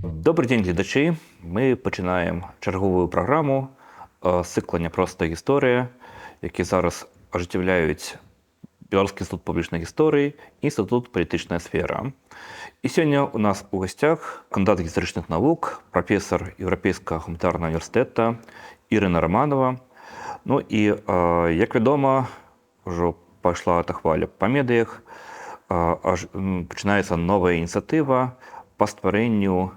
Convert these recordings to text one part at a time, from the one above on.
Добры дзень, гледачы. Мы пачынаем чарговую праграму цыкла «Няпростая гісторыя», які зараз ажыццяўляюць Беларускі інстытут публічнай гісторыі і Інстытут «Палітычная сфера». І сёння у нас у гасцях кандыдат гістарычных навук, прафесар Еўрапейскага гуманітарнага універсітэта Ірына Раманова. Ну і, як вядома, ўжо пайшла эта хваля па медыях, пачынаецца новая ініцыятыва па стварэнню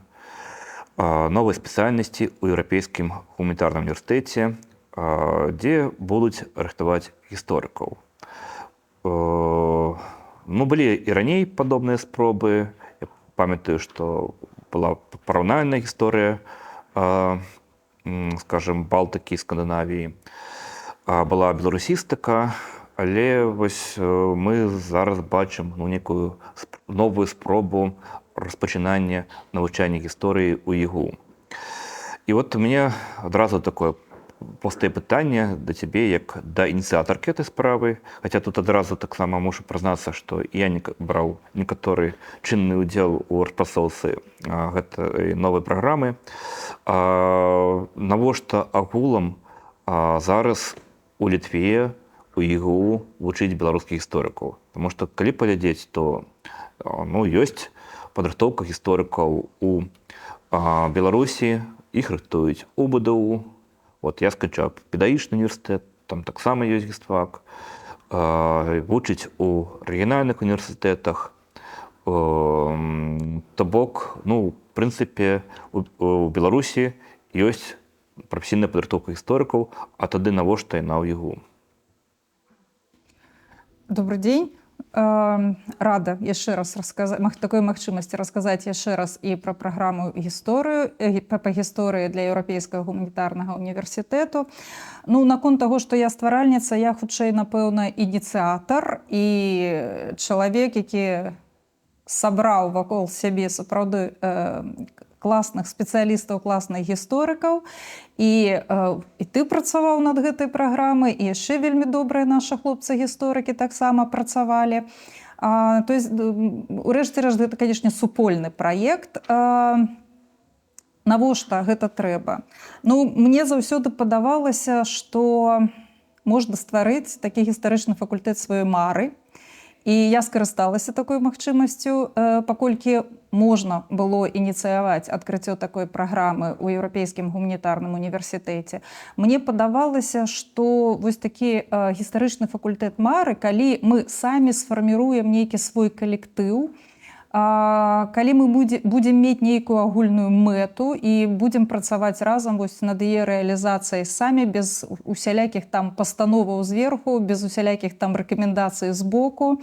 новай спецыяльнасці ў Еўрапейскім гуманітарным універсітэце, дзе будуць рыхтаваць гісторыкаў. Ну, былі і раней падобныя спробы. Я памятаю, што была параўнальная гісторыя, скажем, Балтыкі і Скандынавіі. Была беларусістыка, але вось мы зараз бачым, ну, некую новую спробу распачынання навучання гісторыі ў ЕГУ. І вот у мяне адразу такое простае пытанне да цябе як да ініцыятаркі этой справы, хаця тут адразу таксама мушу прызнацца, што я не браў некаторы чынны ўдзел у распрацоўцы гэтай новай праграмы. Навошта агулам зараз у Літве у ЕГУ вучыць беларускіх гісторыкаў? Таму што калі паглядзець, то ну, ёсць падрыхтоўка гісторыкаў у Беларусі, іх рыхтуюць у БДУ. Вот я сканчаў педагагічны універсітэт, там таксама ёсць гістфак, вучыць у рэгіянальных універсітэтах. То бок, ну, в прынцыпе, у Беларусі ёсць прафесійная падрыхтоўка гісторыкаў, а тады навошта яна ў ЕГУ? Добрый день. Рада яшчэ раз расказаць такой магчымасці расказаць яшчэ раз і пра праграму гісторыю па гісторыі для Еўрапейскага гуманітарнага універсітэту. Ну, наконт таго, што я стваральніца, я хутчэй, напэўна, ініцыятар і чалавек, які сабраў вакол сябе сапраўды класных спецыялістаў, класных гісторыкаў. І ты працаваў над гэтай праграмай, і яшчэ вельмі добрыя нашы хлопцы гісторыкі таксама працавалі. То есть, урэшце рэшт, гэта, канешне, супольны праект. Навошта гэта трэба? Ну, мне заўсёды падавалася, што можна стварыць такі гістарычны факультэт сваёй мары. І я скарысталася такой магчымасцю, паколькі можна было ініцыяваць адкрыццё такой праграмы ў Еўрапейскім гуманітарным універсітэце. Мне падавалася, што вось такі гістарычны факультэт мары, калі мы самі сфарміруем нейкі свой калектыў, калі мы будзем мець нейкую агульную мэту і будзем працаваць разам вось над яе рэалізацыяй самі, без усялякіх там пастановаў зверху, без усялякіх там рэкамендацый збоку.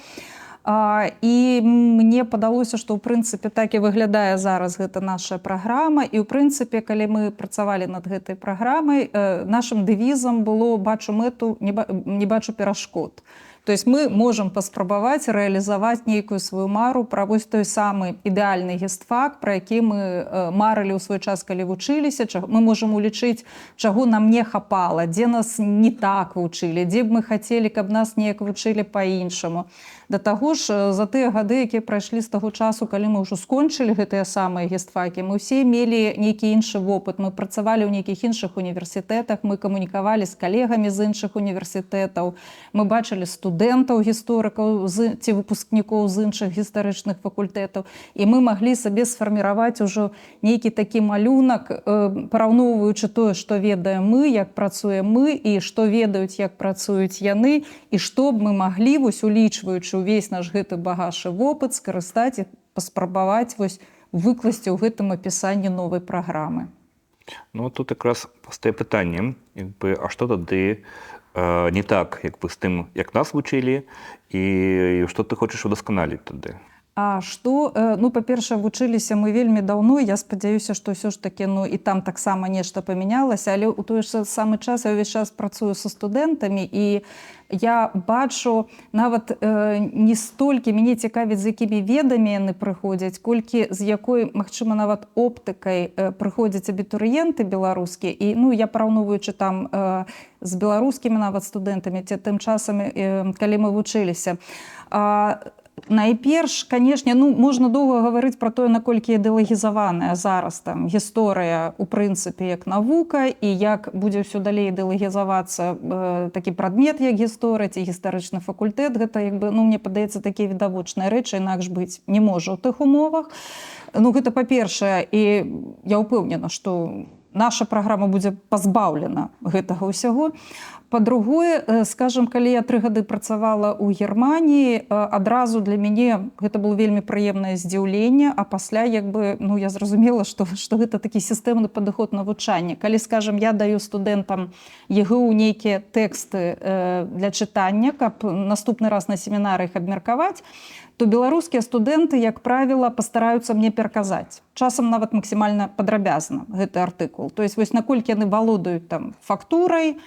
І мне падалося, што ў прынцыпе так і выглядае зараз гэта наша праграма. І ў прынцыпе, калі мы працавалі над гэтай праграмай, нашым дэвізам было: «Бачу мэту, не бачу перашкод». То есть мы можам паспрабаваць рэалізаваць нейкую сваю мару пра вось той самы ідэальны гістфак, пра які мы марылі ў свой час, калі вучыліся, мы можам улічыць, чаго нам не хапала, дзе нас не так вучылі, дзе б мы хацелі, каб нас неяк вучылі па-іншаму. Да таго ж, за тыя гады, якія прайшлі з таго часу, калі мы ўжо скончылі гэтыя самыя гістфакі, мы ўсе мелі нейкі іншы вопыт, мы працавалі ў нейкіх іншых універсітэтах, мы камунікавалі з калегамі з іншых універсітэтаў, мы бачылі студэнтаў гісторыкаў ці выпускнікоў з іншых гістарычных факультэтаў, і мы маглі сабе сфарміраваць ужо нейкі такі малюнак, параўноўваючы тое, што ведаем мы, як працуем мы, і што ведаюць, як працуюць яны, і што б мы маглі вось, улічваючы ўвесь наш гэты багаж і вопыт, скарыстаць і паспрабаваць вось выкласці ў гэтым апісанні новай праграмы. Ну, тут якраз паўстае пытанне, як бы, а што тады не так, як бы, з тым, як нас вучылі, і што ты хочаш удасканаліць тады? А што, ну, па-першае, вучыліся мы вельмі даўно. Я спадзяюся, што ўсё ж такі, ну, і там таксама нешта памянялася, але ў той ж самы час я ўвесь час працую са студэнтамі, і я бачу нават не столькі мяне цікавіць, з якімі ведамі яны прыходзяць, колькі з якой, магчыма, нават оптыкай прыходзяць абітурыенты беларускія. І, ну, я параўноўваючы там з беларускімі нават студэнтамі ці тым часам, калі мы вучыліся. Найперш, канешне, ну, можна доўга гаварыць пра тое, наколькі ідэалагізаваная зараз там гісторыя у прынцыпе як навука і як будзе ўсё далей ідэалагізавацца такі прадмет, як гісторыя ці гістарычны факультэт. Гэта як бы, ну, мне падаецца, такія відавочныя рэчы, інакш быць не можа ў тых умовах. Ну, гэта па-першае, і я ўпэўнена, што наша праграма будзе пазбаўлена гэтага ўсяго. Па-другое, скажем, калі я 3 гады працавала ў Германіі, адразу для мяне гэта было вельмі прыемнае здзіўленне, а пасля як бы, ну, я зразумела, што гэта такі сістэмны падыход навучання. Калі, скажем, я даю студэнтам ЕГУ нейкія тэксты для чытання, каб наступны раз на семінары іх абмеркаваць, то беларускія студэнты, як правіла, пастараюцца мне пераказаць. Часам нават максімальна падрабязна гэты артыкул. То есть вось наколькі яны валодаюць там фактурай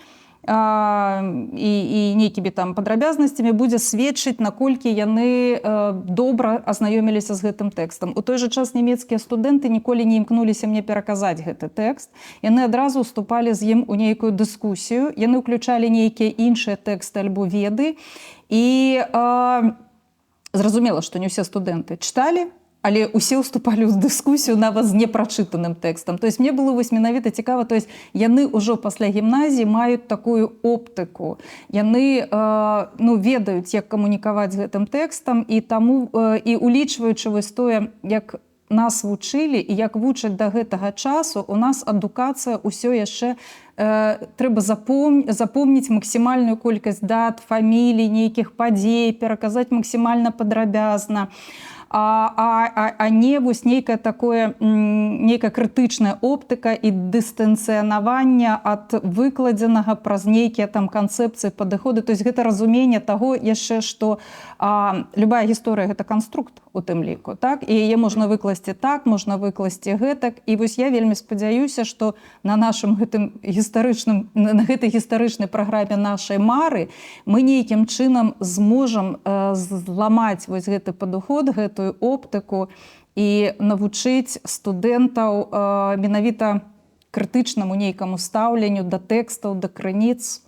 і нейкімі там падрабязнасцямі, будзе сведчыць, наколькі яны добра азнаёміліся з гэтым тэкстам. У той жа час нямецкія студэнты ніколі не імкнуліся мне пераказаць гэты тэкст. Яны адразу уступалі з ім у нейкую дыскусію, яны ўключалі нейкія іншыя тэксты альбо веды. І зразумела, што не ўсе студэнты чыталі, але ўсе ўступалі ў дыскусію нават з непрачытаным тэкстам. То есть мне было вось менавіта цікава, то есть яны ўжо пасля гімназіі маюць такую оптыку. Яны ну, ведаюць, як камунікаваць з гэтым тэкстам, і таму і улічваючы вось тое, як нас вучылі і як вучаць да гэтага часу, у нас адукацыя ўсё яшчэ трэба запомніць максімальную колькасць дат, фамілій, нейкіх падзей, пераказаць максімальна падрабязна. А не вось нейкае такое нейкая крытычная оптыка і дыстанцыянаванне ад выкладзенага праз нейкія там канцэпцыі, падыходы. То есть гэта разуменне таго яшчэ, што любая гісторыя — гэта канструкт у тым ліку, так, і яе можна выкласці так, можна выкласці гэтак. І вось я вельмі спадзяюся, што на нашым гэтым гістарычным на гэтай гістарычнай праграме нашай мары мы нейкім чынам зможам зламаць вось гэты падыход, гэтую оптыку і навучыць студэнтаў менавіта крытычнаму нейкаму стаўленню да тэкстаў, да крыніц.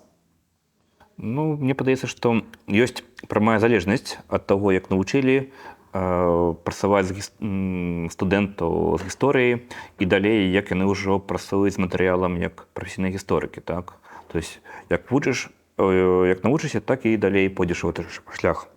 Ну, мне падаецца, што ёсць прамая залежнасць ад таго, як навучылі працаваць студэнтаў з гісторыі, і далей, як яны ўжо працуюць з матэрыялам як прафесійныя гісторыкі, так? То есть як вучыш, як навучышся, так і далей пойдзеш у гэты шлях.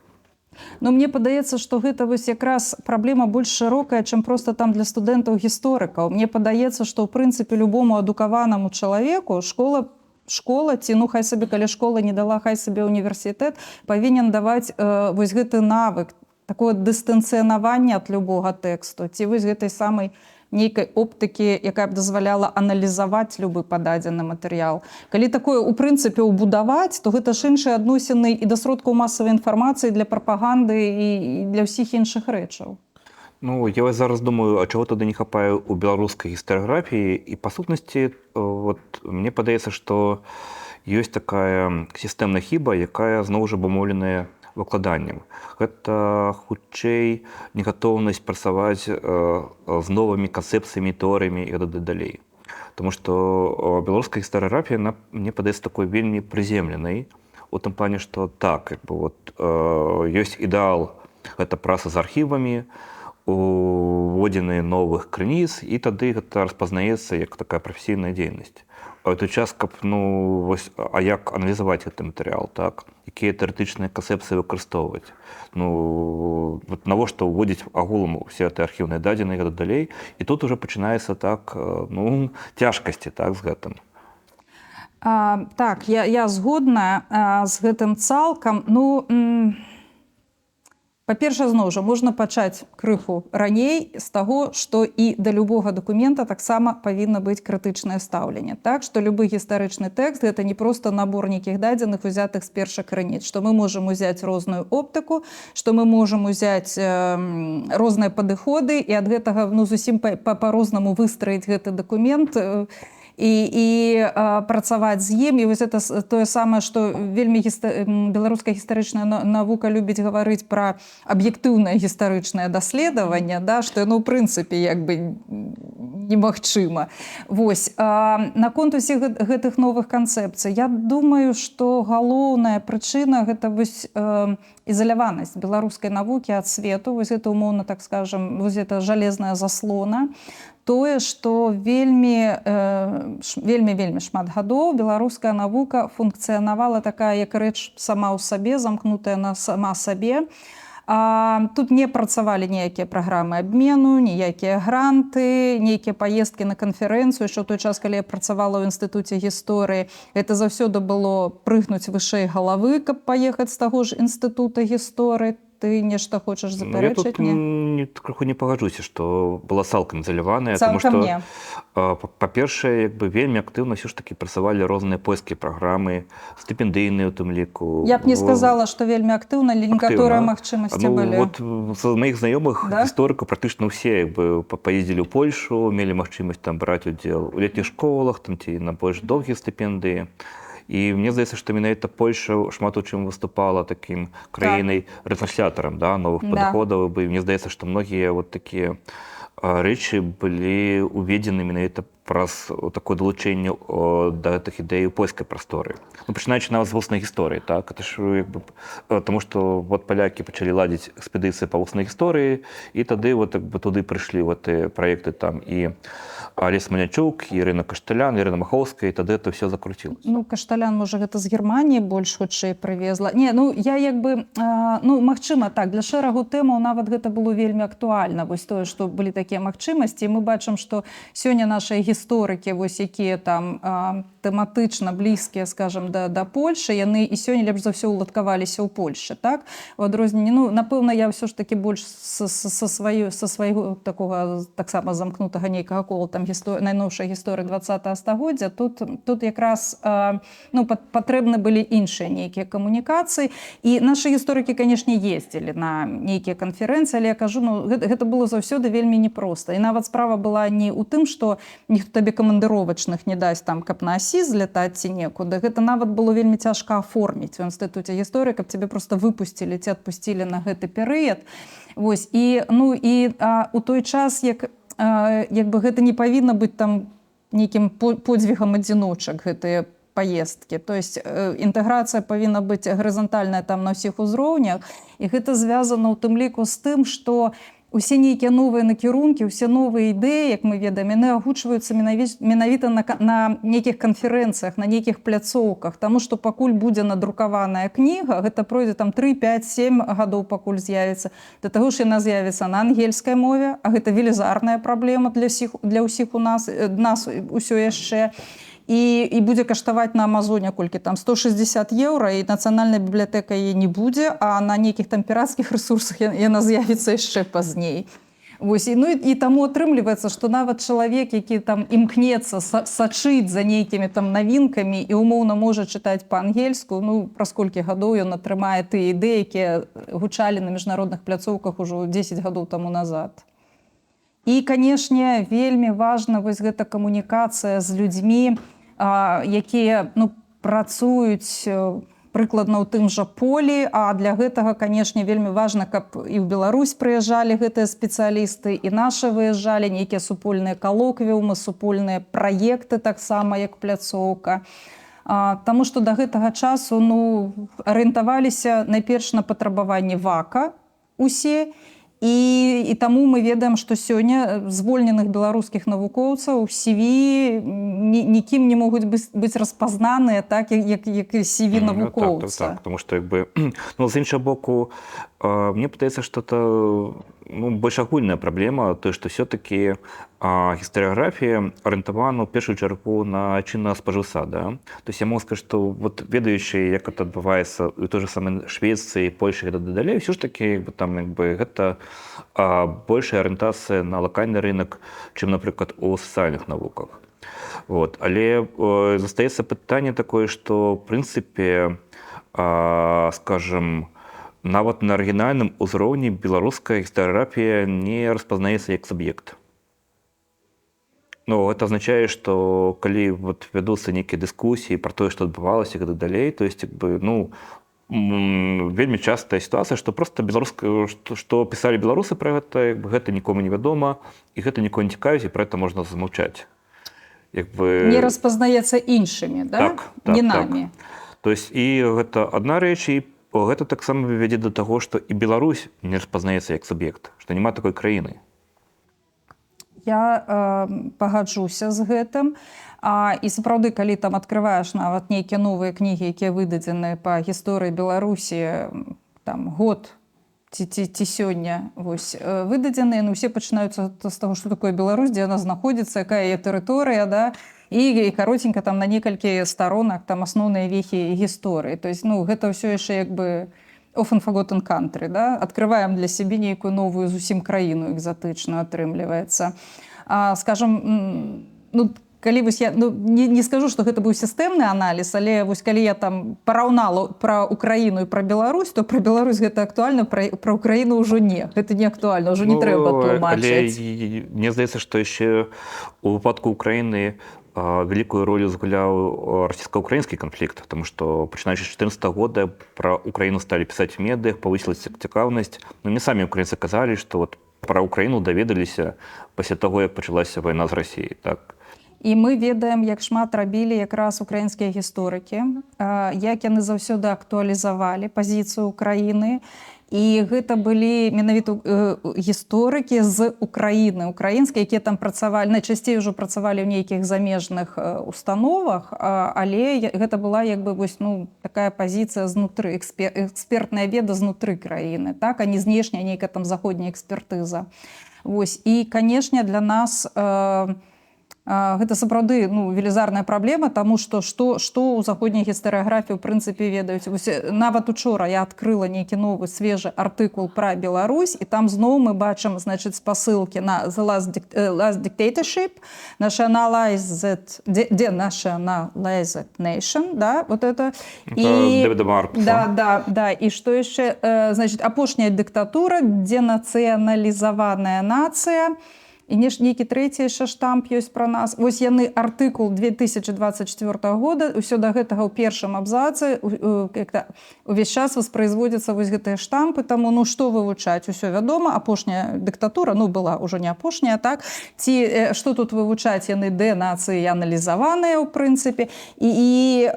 Но мне падаецца, што гэта вось якраз праблема больш шырокая, чым проста там для студэнтаў гісторыкаў. Мне падаецца, што ў прынцыпе любому адукаванаму чалавеку школа ці, ну, хай сабе, калі школа не дала, хай сабе універсітэт павінен даваць вось гэты навык такое дыстанцыянаванне ад любога тэксту ці вось гэтай самай нейкай оптыкі, якая б дазваляла аналізаваць любы пададзены матэрыял. Калі такое у прынцыпе ўбудаваць, то гэта ж іншыя адносіны і да сродкаў масавай інфармацыі, для прапаганды і для ўсіх іншых рэчаў. Ну, я вось зараз думаю, а чаго тады не хапае ў беларускай гістарыяграфіі, і па сутнасці вот, мне падаецца, што ёсць такая сістэмная хіба, якая зноў жа абумоўленая выкладаннем. Гэта хутчэй негатоўнасць працаваць з новымі канцэпцыямі, тэорыямі і гэтак далей. Таму што беларуская гістарыяграфія, она, мне падаецца, такой вельмі прыземленай у тым плане, што так, як бы вот, ёсць ідэал, гэта праца з архівамі, уводзіны новых крыніц, і тады гэта распазнаецца як такая прафесійная дзейнасць. А ў той час, каб, ну, вось, а як аналізаваць гэты матэрыял, так, якія тэарэтычныя канцэпцыі выкарыстоўваць, ну вот, навошта ўводзіць агулам усе гэтыя архіўныя дадзеныя і гэтак далей, і тут уже пачынаецца, так, ну, цяжкасці, так, з гэтым. Так, я згодна з гэтым цалкам. Ну, па-першае, зноў жа, можна пачаць крыху раней з таго, што і да любога дакумента таксама павінна быць крытычнае стаўленне. Так, што любы гістарычны тэкст — гэта не проста набор нейкіх дадзеных, узятых з першых крыніц, што мы можам узяць розную оптыку, што мы можам узяць розныя падыходы і ад гэтага, ну, зусім па-рознаму выстраіць гэты дакумент і працаваць з ім. І вось это тое самае, што вельмі беларуская гістарычная навука любіць гаварыць пра аб'ектыўнае гістарычнае даследаванне, да, што яно ў прынцыпе як бы немагчыма. Вось, наконт усіх гэтых новых канцэпцый, я думаю, што галоўная прычына — гэта вось ізаляванасць беларускай навукі ад свету, вось гэта, умоўна так скажем, вось это жалезная заслона, тое, што вельмі шмат гадоў беларуская навука функцыянавала такая, як рэч сама ў сабе, замкнутая на сама сабе. Тут не працавалі ніякія праграмы абмену, ніякія гранты, нейкія паездкі на канферэнцыю. Яшчэ ў той час, калі я працавала ў Інстытуце гісторыі, это заўсёды было прыгнуць вышэй галавы, каб паехаць з таго ж Інстытута гісторыі. Ты нешта хочаш Ну, я запярэчыць? тут Не? не, крыху не пагаджуся, што была цалкам ізаляваная, тому Цалкам што не. Па-першае, як бы вельмі актыўна ўсё ж такі працавалі розныя польскія праграмы, стыпендыйныя у тым ліку. Я б не сказала, што вельмі актыўна, але некаторыя Актыўна. магчымасці Ну, былі. вот з моих знаёмых Да? гісторыкаў практычна ўсе як бы паездзілі ў Польшу, мелі магчымасць там браць удзел у летніх школах там ці на больш доўгія стыпендыі. І мне здаецца, што менавіта Польша шмат у чым выступала такім краінай рэтрансляторам, да, новых падыходаў. І мне здаецца, што многія вот такія рэчы былі уведзены менавіта праз такое далучэнне да гэтых ідэй у польскай прасторы. Ну, пачынаючы нават з вуснай гісторыі, так, это ж як бы, таму што вот палякі пачалі ладзіць экспедыцыі па вуснай гісторыі, і тады вот як бы туды прыйшлі вот праекты там і Алесь Мельнічук, Ірына Кашталян, Ірына Махоўская, і тады это все закруцілася. Ну, Кашталян, можа, гэта з Германіі больш хутчэй прывезла. Не, ну я як бы, ну, магчыма, так, для шэрагу тэмаў нават гэта было вельмі актуальна. Вось тое, што былі такія магчымасці. І мы бачым, што сёння нашыя гісторыкі, вось якія там тэматычна блізкія, скажем, да Польшы, яны і сёння лепш за ўсё ўладкаваліся ў Польшы, так? У адрозненне, ну, напэўна, я ўсё ж такі больш са свайго такога таксама замкнутага нейкага кола, там найноўшая гісторыя 20 стагоддзя, тут якраз ну, патрэбны былі іншыя нейкія камунікацыі. І нашы гісторыкі, канешне, ездзілі на нейкія канферэнцыі, але я кажу, ну, гэта было заўсёды вельмі непроста. І нават справа была не ў тым, што ніхто табе камандыровачных не дасць там, каб на АСІ злятаць ці некуды. Гэта нават было вельмі цяжка аформіць у Інстытуце гісторыі, каб цябе просто выпусцілі ці адпусцілі на гэты перыяд. Вось, і, ну, і у той час, як бы гэта не павінна быць там нейкім подзвігам адзіночак, гэтыя паездкі. То есть інтэграцыя павінна быць гарызантальная там на ўсіх узроўнях, і гэта звязана ў тым ліку з тым, што усе нейкія новыя накірункі, усе новыя ідэі, як мы ведаем, яны агучваюцца менавіта на нейкіх канферэнцыях, на нейкіх пляцоўках. Таму што пакуль будзе надрукаваная кніга, гэта пройдзе там 3, 5, 7 гадоў, пакуль з'явіцца. Да таго ж яна з'явіцца на ангельскай мове, а гэта велізарная праблема для ўсіх у нас усё яшчэ. І будзе каштаваць на Амазоне колькі там 160 еўра, і нацыянальная бібліятэка яе не будзе, а на нейкіх там пірацкіх рэсурсах яна з'явіцца яшчэ пазней. Вось, і, ну, і таму атрымліваецца, што нават чалавек, які там імкнецца сачыць за нейкімі там навінкамі і умоўна можа чытаць па-ангельску, ну, праз колькі гадоў ён атрымае тыя ідэі, якія гучалі на міжнародных пляцоўках ужо 10 гадоў таму назад. І, канешне, вельмі важна вось гэта камунікацыя з людзьмі, якія, ну, працуюць прыкладна ў тым жа полі, а для гэтага, канешне, вельмі важна, каб і ў Беларусь прыязджалі гэтыя спецыялісты, і нашы выязджалі, нейкія супольныя калоквіумы, супольныя праекты таксама як пляцоўка. Таму што да гэтага часу, ну, арыентаваліся найперш на патрабаванні ВАКа усе, і таму мы ведаем, што сёння звольненых беларускіх навукоўцаў CV нікім не могуць быць распазнаныя так, як CV Ну, так, навукоўца. так, потому что, як бы, ну, з іншага боку, мне падаецца, што это, ну, больш агульная праблема, то, што все-таки гістарыяграфія арыентавана ў першую чаргу на айчыннага спажыўца, да? То есть я могу сказать, что вот ведаючы, як это адбываецца у той же самай Швецыі, Польшы і так далей, ўсё ж таки, як бы, там, як бы, гэта большая арыентацыя на лакальны рынок, чым, напрыклад, у сацыяльных навуках. Вот. Але застаецца пытанне такое, што, в прынцыпе, скажем, нават на арыгінальным узроўні беларуская гістарыяграфія не распазнаецца як суб'ект. Ну, это азначае, што калі вот вядуцца нейкія дыскусіі пра тое, што адбывалася і так далей, то есть, як бы, ну, Вельмі частая сітуацыя, што просто беларуска, што пісалі беларусы пра гэта, як бы, гэта нікому не вядома, і гэта нікого не цікавіць, і пра это можна замаўчаць. Як бы. Не распазнаецца іншымі, да? Так, Не так. намі. То есть і гэта адна рэч, і гэта таксама вядзе да таго, што і Беларусь не распазнаецца як суб'ект, што няма такой краіны. Я пагаджуся з гэтым. І сапраўды, калі там адкрываеш нават нейкія новыя кнігі, якія выдадзены па гісторыі Беларусі, там год ці сёння вось выдадзеныя, ну, усе пачынаюцца з таго, што такое Беларусь, дзе яна знаходзіцца, якая яе тэрыторыя, да, і каротенька там на некалькі старонак там асноўныя вехі гісторыі. То есть, ну, гэта ўсё яшчэ як бы often forgotten country, да? Открываем для сябе нейкую новую зусім краіну экзатычную, атрымліваецца. Скажем, ну, калі вось я, ну, не скажу, што гэта быў сістэмны аналіз, але вось калі я там параўнала пра Украіну і пра Беларусь, то пра Беларусь гэта актуальна, пра Украіну ўжо не, гэта не актуальна, ўжо не трэба Ну, але тлумачыць. Мне здаецца, што яшчэ у выпадку Украіны вялікую ролю згуляў расійска-украінскі канфлікт, потому что, пачынаючы з 14 года, пра Украіну сталі пісаць в медыях, павысілася цікаўнасць. Ну, мне самі украінцы казалі, што вот пра Украіну даведаліся пасля таго, як пачалася вайна з Расіяй, так. І мы ведаем, як шмат рабілі якраз украінскія гісторыкі, як яны заўсёды актуалізавалі пазіцыю Украіны. І гэта былі менавіта гісторыкі з Украіны, украінскія, якія там працавалі, найчасцей ўжо працавалі ў нейкіх замежных установах, але гэта была як бы вось, ну, такая пазіцыя знутры, экспертная веда знутры краіны, так, а не знешняя нейкая там заходняя экспертыза. Вось. І, канешне, для нас гэта сапраўды, ну, велізарная праблема, таму што ў заходняй гістарыяграфіі ў прынцыпе ведаюць. Вось, нават учора я адкрыла нейкі новы свежы артыкул пра Беларусь, і там зноў мы бачым, значыць, спасылкі на The Last Dictatorship, Nationalized, Denationalized Nation, да, вот это. Это Дэвіда Маркуса. Да. І што яшчэ, значит, апошняя дыктатура, денацыяналізаваная нацыя, і нейкі трэці яшчэ штамп ёсць пра нас. Вось яны артыкул 2024 года, ўсё да гэтага ў першым абзацы как-то увесь час воспроизводятся вось гэтыя штампы, таму, ну, што вывучаць, усё вядома, апошняя дыктатура, ну, была ўжо не апошняя, так, ці што тут вывучаць, яны дэнацыяналізаваныя, ў прынцыпе, і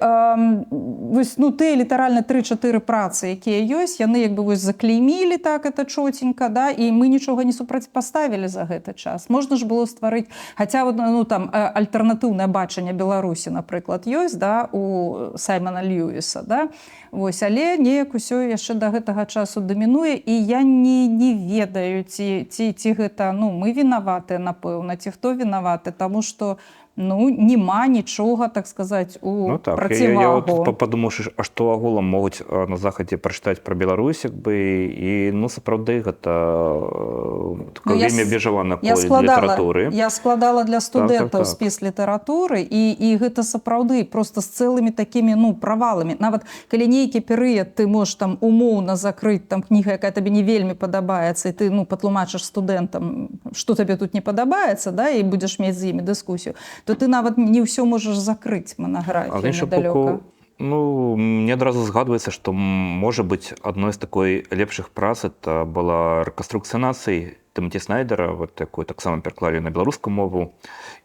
вось, ну, тыя літаральна 3-4 працы, якія ёсць, яны як бы вось заклеймілі так это чоценька, да, і мы нічога не супрацьпаставілі за гэты час. Можна ж было стварыць хаця вот, ну, там альтэрнатыўнае бачанне Беларусі, напрыклад, ёсць, да, у Саймона Льюіса, да. Вось, але неяк усё яшчэ да гэтага часу дамінуе, і я не ведаю, ці гэта, ну, мы вінаватыя, напэўна, ці хто вінаваты, таму што, ну, няма нічога, так сказаць, у Ну так, я от працівагу. Падумаў, а што агулам могуць на захадзе прачытаць пра Беларусь, як бы, і, ну, сапраўды гэта такое Ну, вельмі абмежавана я поле складала, літаратуры. Я складала для студэнтаў спіс літаратуры, і гэта сапраўды просто з цэлымі такімі, ну, праваламі. Нават калі нейкі перыяд ты можаш там умоўна закрыць, там кніга, якая табе не вельмі падабаецца, і ты, ну, патлумачыш студэнтам, што табе тут не падабаецца, да, і будзеш мець з імі дыскусію, то ты нават не ўсё можаш закрыць А з манаграфію іншага недалёка. боку, ну, мне адразу згадваецца, што можа быць, адной з такой лепшых прац это была «Рэканструкцыя нацый» Тымоті Снайдера, вот, якую таксама пераклалі на беларускую мову.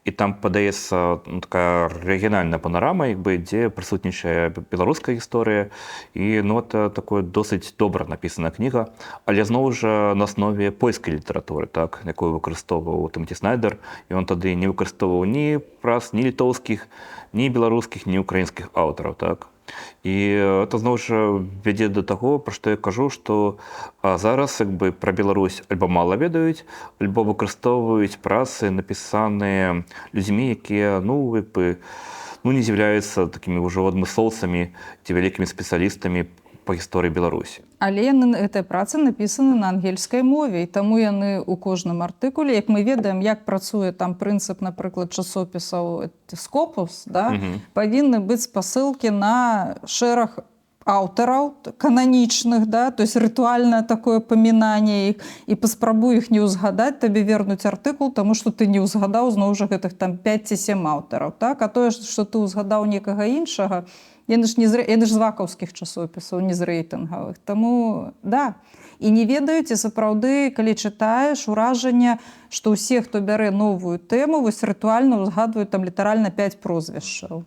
І там падаецца, ну, такая рэгіянальная панарама, як бы, дзе прысутнічае беларуская гісторыя. І, ну, это такое досыць добра напісаная кніга, але зноў жа на аснове польскай літаратуры, так, якую выкарыстоўваў Тымоті Снайдер, і он тады не выкарыстоўваў ні прац ні літоўскіх, ні беларускіх, ні украінскіх аўтараў, так. І это зноў жа вядзе да таго, пра што я кажу, што зараз як бы пра Беларусь альбо мала ведаюць, альбо выкарыстоўваюць працы, напісаныя людзьмі, якія, ну, як бы, ну, не з'яўляюцца такімі ўжо адмыслоўцамі ці вялікімі спецыялістамі па гісторыі Беларусі. Але яны, гэтыя працы напісаны на ангельскай мове, і таму яны ў кожным артыкуле, як мы ведаем, як працуе там прынцып, напрыклад, часопісаў Скопус, да, павінны быць спасылкі на шэраг аўтараў кананічных, да, то есть рытуальнае такое памінанне іх, і паспрабуй іх не ўзгадаць, табе вернуць артыкул, таму што ты не ўзгадаў зноў жа гэтых там 5 ці 7 аўтараў, так? А тое, што ты ўзгадаў некага іншага, яны ж не з, яны ж з вакаўскіх часопісаў, не з рэйтынгавых. Таму да. І не ведаюць, і сапраўды, калі чытаеш, уражанне, што ўсе, хто бярэ новую тэму, вось рытуальна ўзгадваюць там літаральна 5 прозвішчаў.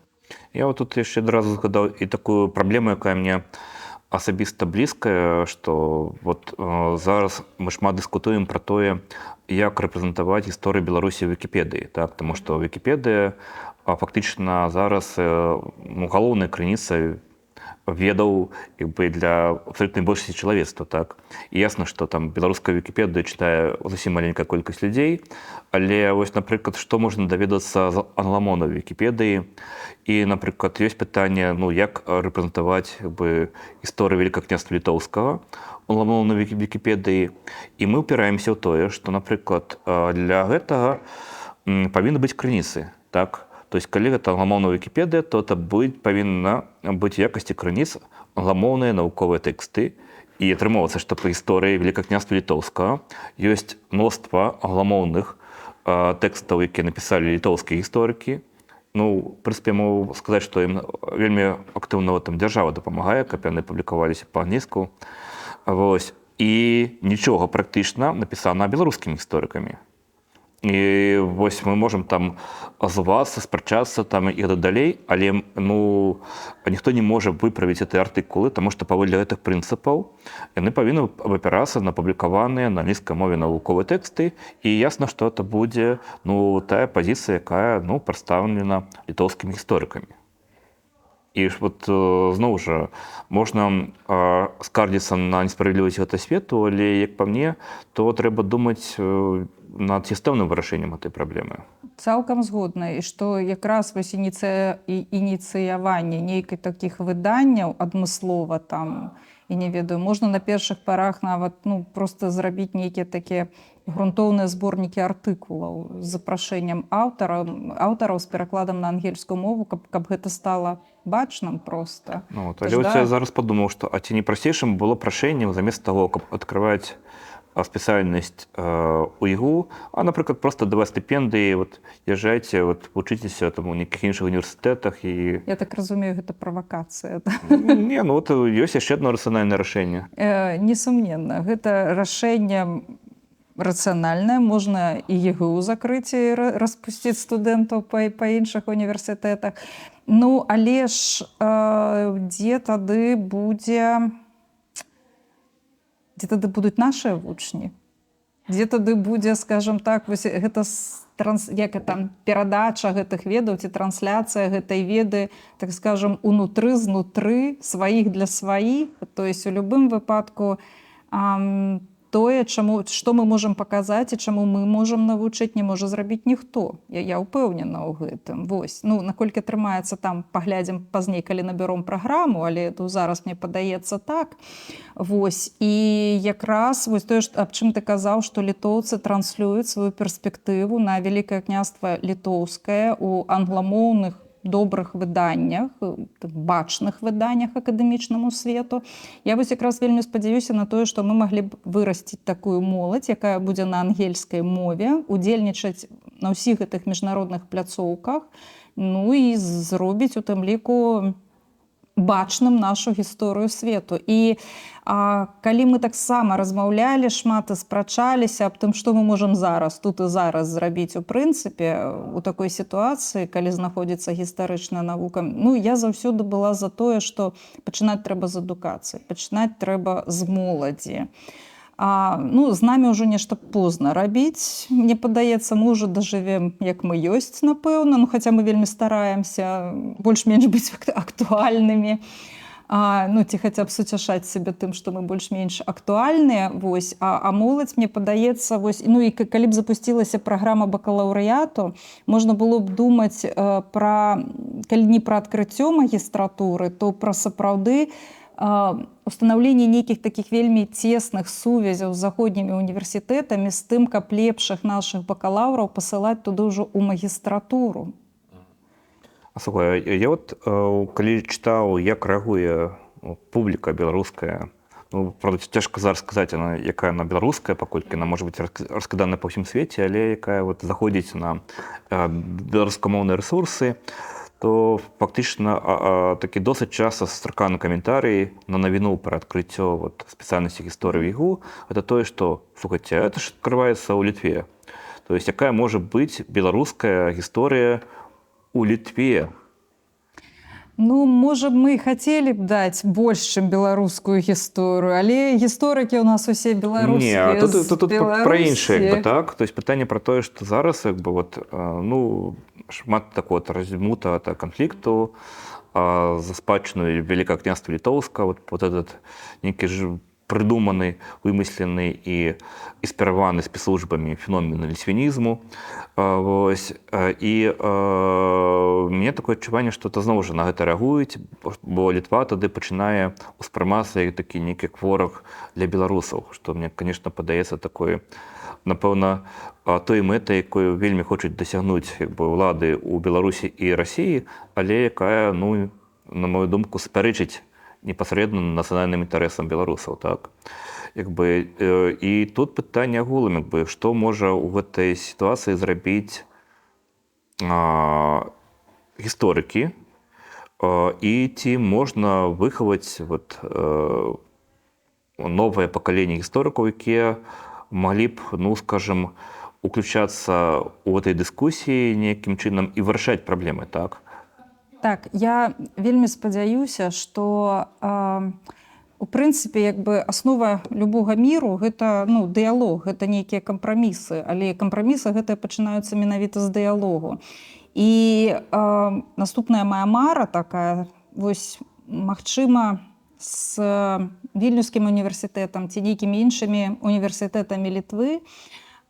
Я вот тут яшчэ адразу згадаў і такую праблему, якая мне асабіста блізкая, што вот зараз мы шмат дыскутуем пра тое, як рэпрэзентаваць гісторыю Беларусі ў Вікіпедыі, так? Таму што Вікіпедыя фактычна зараз ну, галоўная крыніца ведаў як бы для абсалютнай большасці чалавецтва, так? І ясна, што там беларуская Вікіпедыя чытае зусім маленькая колькасць людзей, але вось, напрыклад, што можна даведацца з англамоўнай Вікіпедыі, і, напрыклад, ёсць пытанне, ну, як рэпрэзентаваць як бы гісторыю Вялікага княства Літоўскага англамоўнай Вікіпедыі, і мы ўпіраемся ў тое, што, напрыклад, для гэтага павінны быць крыніцы, так? То есть, калі гэта англамоўная Вікіпедыя, то это павінна быць у якасці крыніц англамоўныя навуковыя тэксты. І атрымоўваецца, што па гісторыі Вялікага княства Літоўскага ёсць мноства англамоўных тэкстаў, якія напісалі літоўскія гісторыкі. Ну, в прынцыпе, могу сказаць, што ім вельмі актыўна там дзяржава дапамагае, каб яны публікаваліся па-англійску. Вось. І нічога практычна напісана беларускімі гісторыкамі. І вось мы можам там азувацца, спрачацца там і так далей, але, ну, ніхто не можа выправіць гэтыя артыкулы, таму што паводле гэтых прынцыпаў яны павінны абапірацца на публікаваныя на англійскай мове навуковыя тэксты, і ясна, што это будзе, ну, тая пазіцыя, якая, ну, прадстаўлена літоўскімі гісторыкамі. І ж вот, зноў жа можна скардзіцца на несправядлівасць гэтага свету, але, як па мне, то трэба думаць над сістэмным вырашэннем гэтай праблемы. Цалкам згодна, і што якраз вось ініцыяванне нейкай такіх выданняў адмыслова там, і не ведаю, можна на першых парах нават, ну, просто зрабіць нейкія такія грунтоўныя зборнікі артыкулаў з запрашэннем аўтараў з перакладам на ангельскую мову, каб гэта стала бачным просто. Ну, вот, Тож але да. я зараз падумаў, што а ці не прасцейшым было б рашэннем замест таго, каб адкрываць спецыяльнасць у ІГУ, а, напрыклад, просто даваць стыпендыі, вот, езжайте, вот, вучыцеся там у нейкіх іншых універсітэтах і... Я так разумею, гэта правакацыя. Да? Не, ну, вот, ёсць яшчэ одно рацыянальнае рашэнне. Несумненна, гэта рашэнне рацыянальнае, можна і ЕГУ закрыць і распусціць студэнтаў па іншых універсітэтах. Ну, але ж дзе тады будзе... Дзе тады будуць нашыя вучні? Дзе тады будзе, скажем так, вось гэта як там, перадача гэтых ведаў ці трансляцыя гэтай веды, так скажем, унутры, знутры, сваіх для сваіх. То есть у любым выпадку, тое, што мы можам паказаць і чаму мы можам навучыць, не можа зрабіць ніхто. Я ўпэўнена ў гэтым. Вось. Ну, наколькі атрымаецца, там паглядзім пазней, калі набяром праграму, але тут зараз мне падаецца так. Вось. І якраз вось тое, аб чым ты казаў, што літоўцы транслююць сваю перспектыву на Вялікае княства Літоўскае у англамоўных добрых выданнях, бачных выданнях акадэмічнаму свету. Я вось якраз вельмі спадзяюся на тое, што мы маглі б вырасціць такую моладзь, якая будзе на ангельскай мове удзельнічаць на ўсіх гэтых міжнародных пляцоўках, ну і зробіць у тым ліку бачным нашу гісторыю свету. І калі мы таксама размаўлялі шмат і спрачаліся аб тым, што мы можам зараз, тут і зараз зрабіць у прынцыпе у такой сітуацыі, калі знаходзіцца гістарычная навука, ну, я заўсёды была за тое, што пачынаць трэба з адукацыі, пачынаць трэба з моладзі. Ну, з намі ўжо нешта позна рабіць, мне падаецца, мы ўжо дажывем, як мы ёсць, напэўна, ну, хаця мы вельмі стараемся больш-менш быць актуальнымі, ну, ці хаця б суцяшаць сябе тым, што мы больш-менш актуальныя, вось, а моладзь, мне падаецца, вось, ну, і калі б запусцілася праграма бакалаўрыяту, можна было б думаць, пра, калі не пра адкрыццё магістратуры, то пра сапраўды устанаўленне нейкіх такіх вельмі цесных сувязяў з заходнімі універсітэтамі з тым, каб лепшых нашых бакалаўраў пасылаць туды ўжо ў магістратуру. А слухай, я вот, калі чытаў, як рэагуе ну, публіка беларуская, ну, правда, цяжка зараз сказаць, она якая она беларуская, паколькі она можа быць раскідана па ўсім свеце, але якая вот заходзіць на беларускамоўныя рэсурсы, то фактычна такі досыць часта сустраканы каментарый на навіну пра адкрыццё вот спецыяльнасці гісторыі ІГУ — это тое, што, слухайте, это ж открывается ў Літве. То есть якая можа быць беларуская гісторыя у Літве? Ну, можа, мы хацелі б даць больш, чым беларускую гісторыю, але гісторыкі ў нас усе беларускія. Не, тут пра іншае, як бы, Беларусі. Так. То есть пытанне пра тое, што зараз як бы вот, ну, шмат такого вот размута канфлікту за спадчыну Вялікага Княства Літоўска, вот этот нейкі ж прыдуманы, вымыслены і інспіраваны спецслужбамі феномен ліцвінізму. Вось. І мне такое адчуванне, што это зноў жа на гэта рэагуюць, бо Літва тады пачынае ўспрымацца як такі нейкі вораг для беларусаў, што мне, конечно, падаецца такой, напэўна, той мэтай, якую вельмі хочуць дасягнуць як бы ўлады ў Беларусі і Расіі, але якая, ну, на мою думку, спярэчыць непасрэдна нацыянальным інтарэсам беларусаў, так. Як бы, і тут пытанне агулам, як бы, што можа ў гэтай сітуацыі зрабіць гісторыкі, і ці можна выхаваць вот новае пакаленне гісторыкаў, якія маглі б, ну, скажем, уключацца ў гэтай дыскусіі нейкім чынам і вырашаць праблемы, так? Так, я вельмі спадзяюся, што у прынцыпе, як бы, аснова любога міру — гэта, ну, дыялог, гэта нейкія кампрамісы, але кампрамісы гэтыя пачынаюцца менавіта з дыялогу. І наступная моя мара такая вось: магчыма, з Вільнюскім універсітэтам ці нейкімі іншымі універсітэтамі Літвы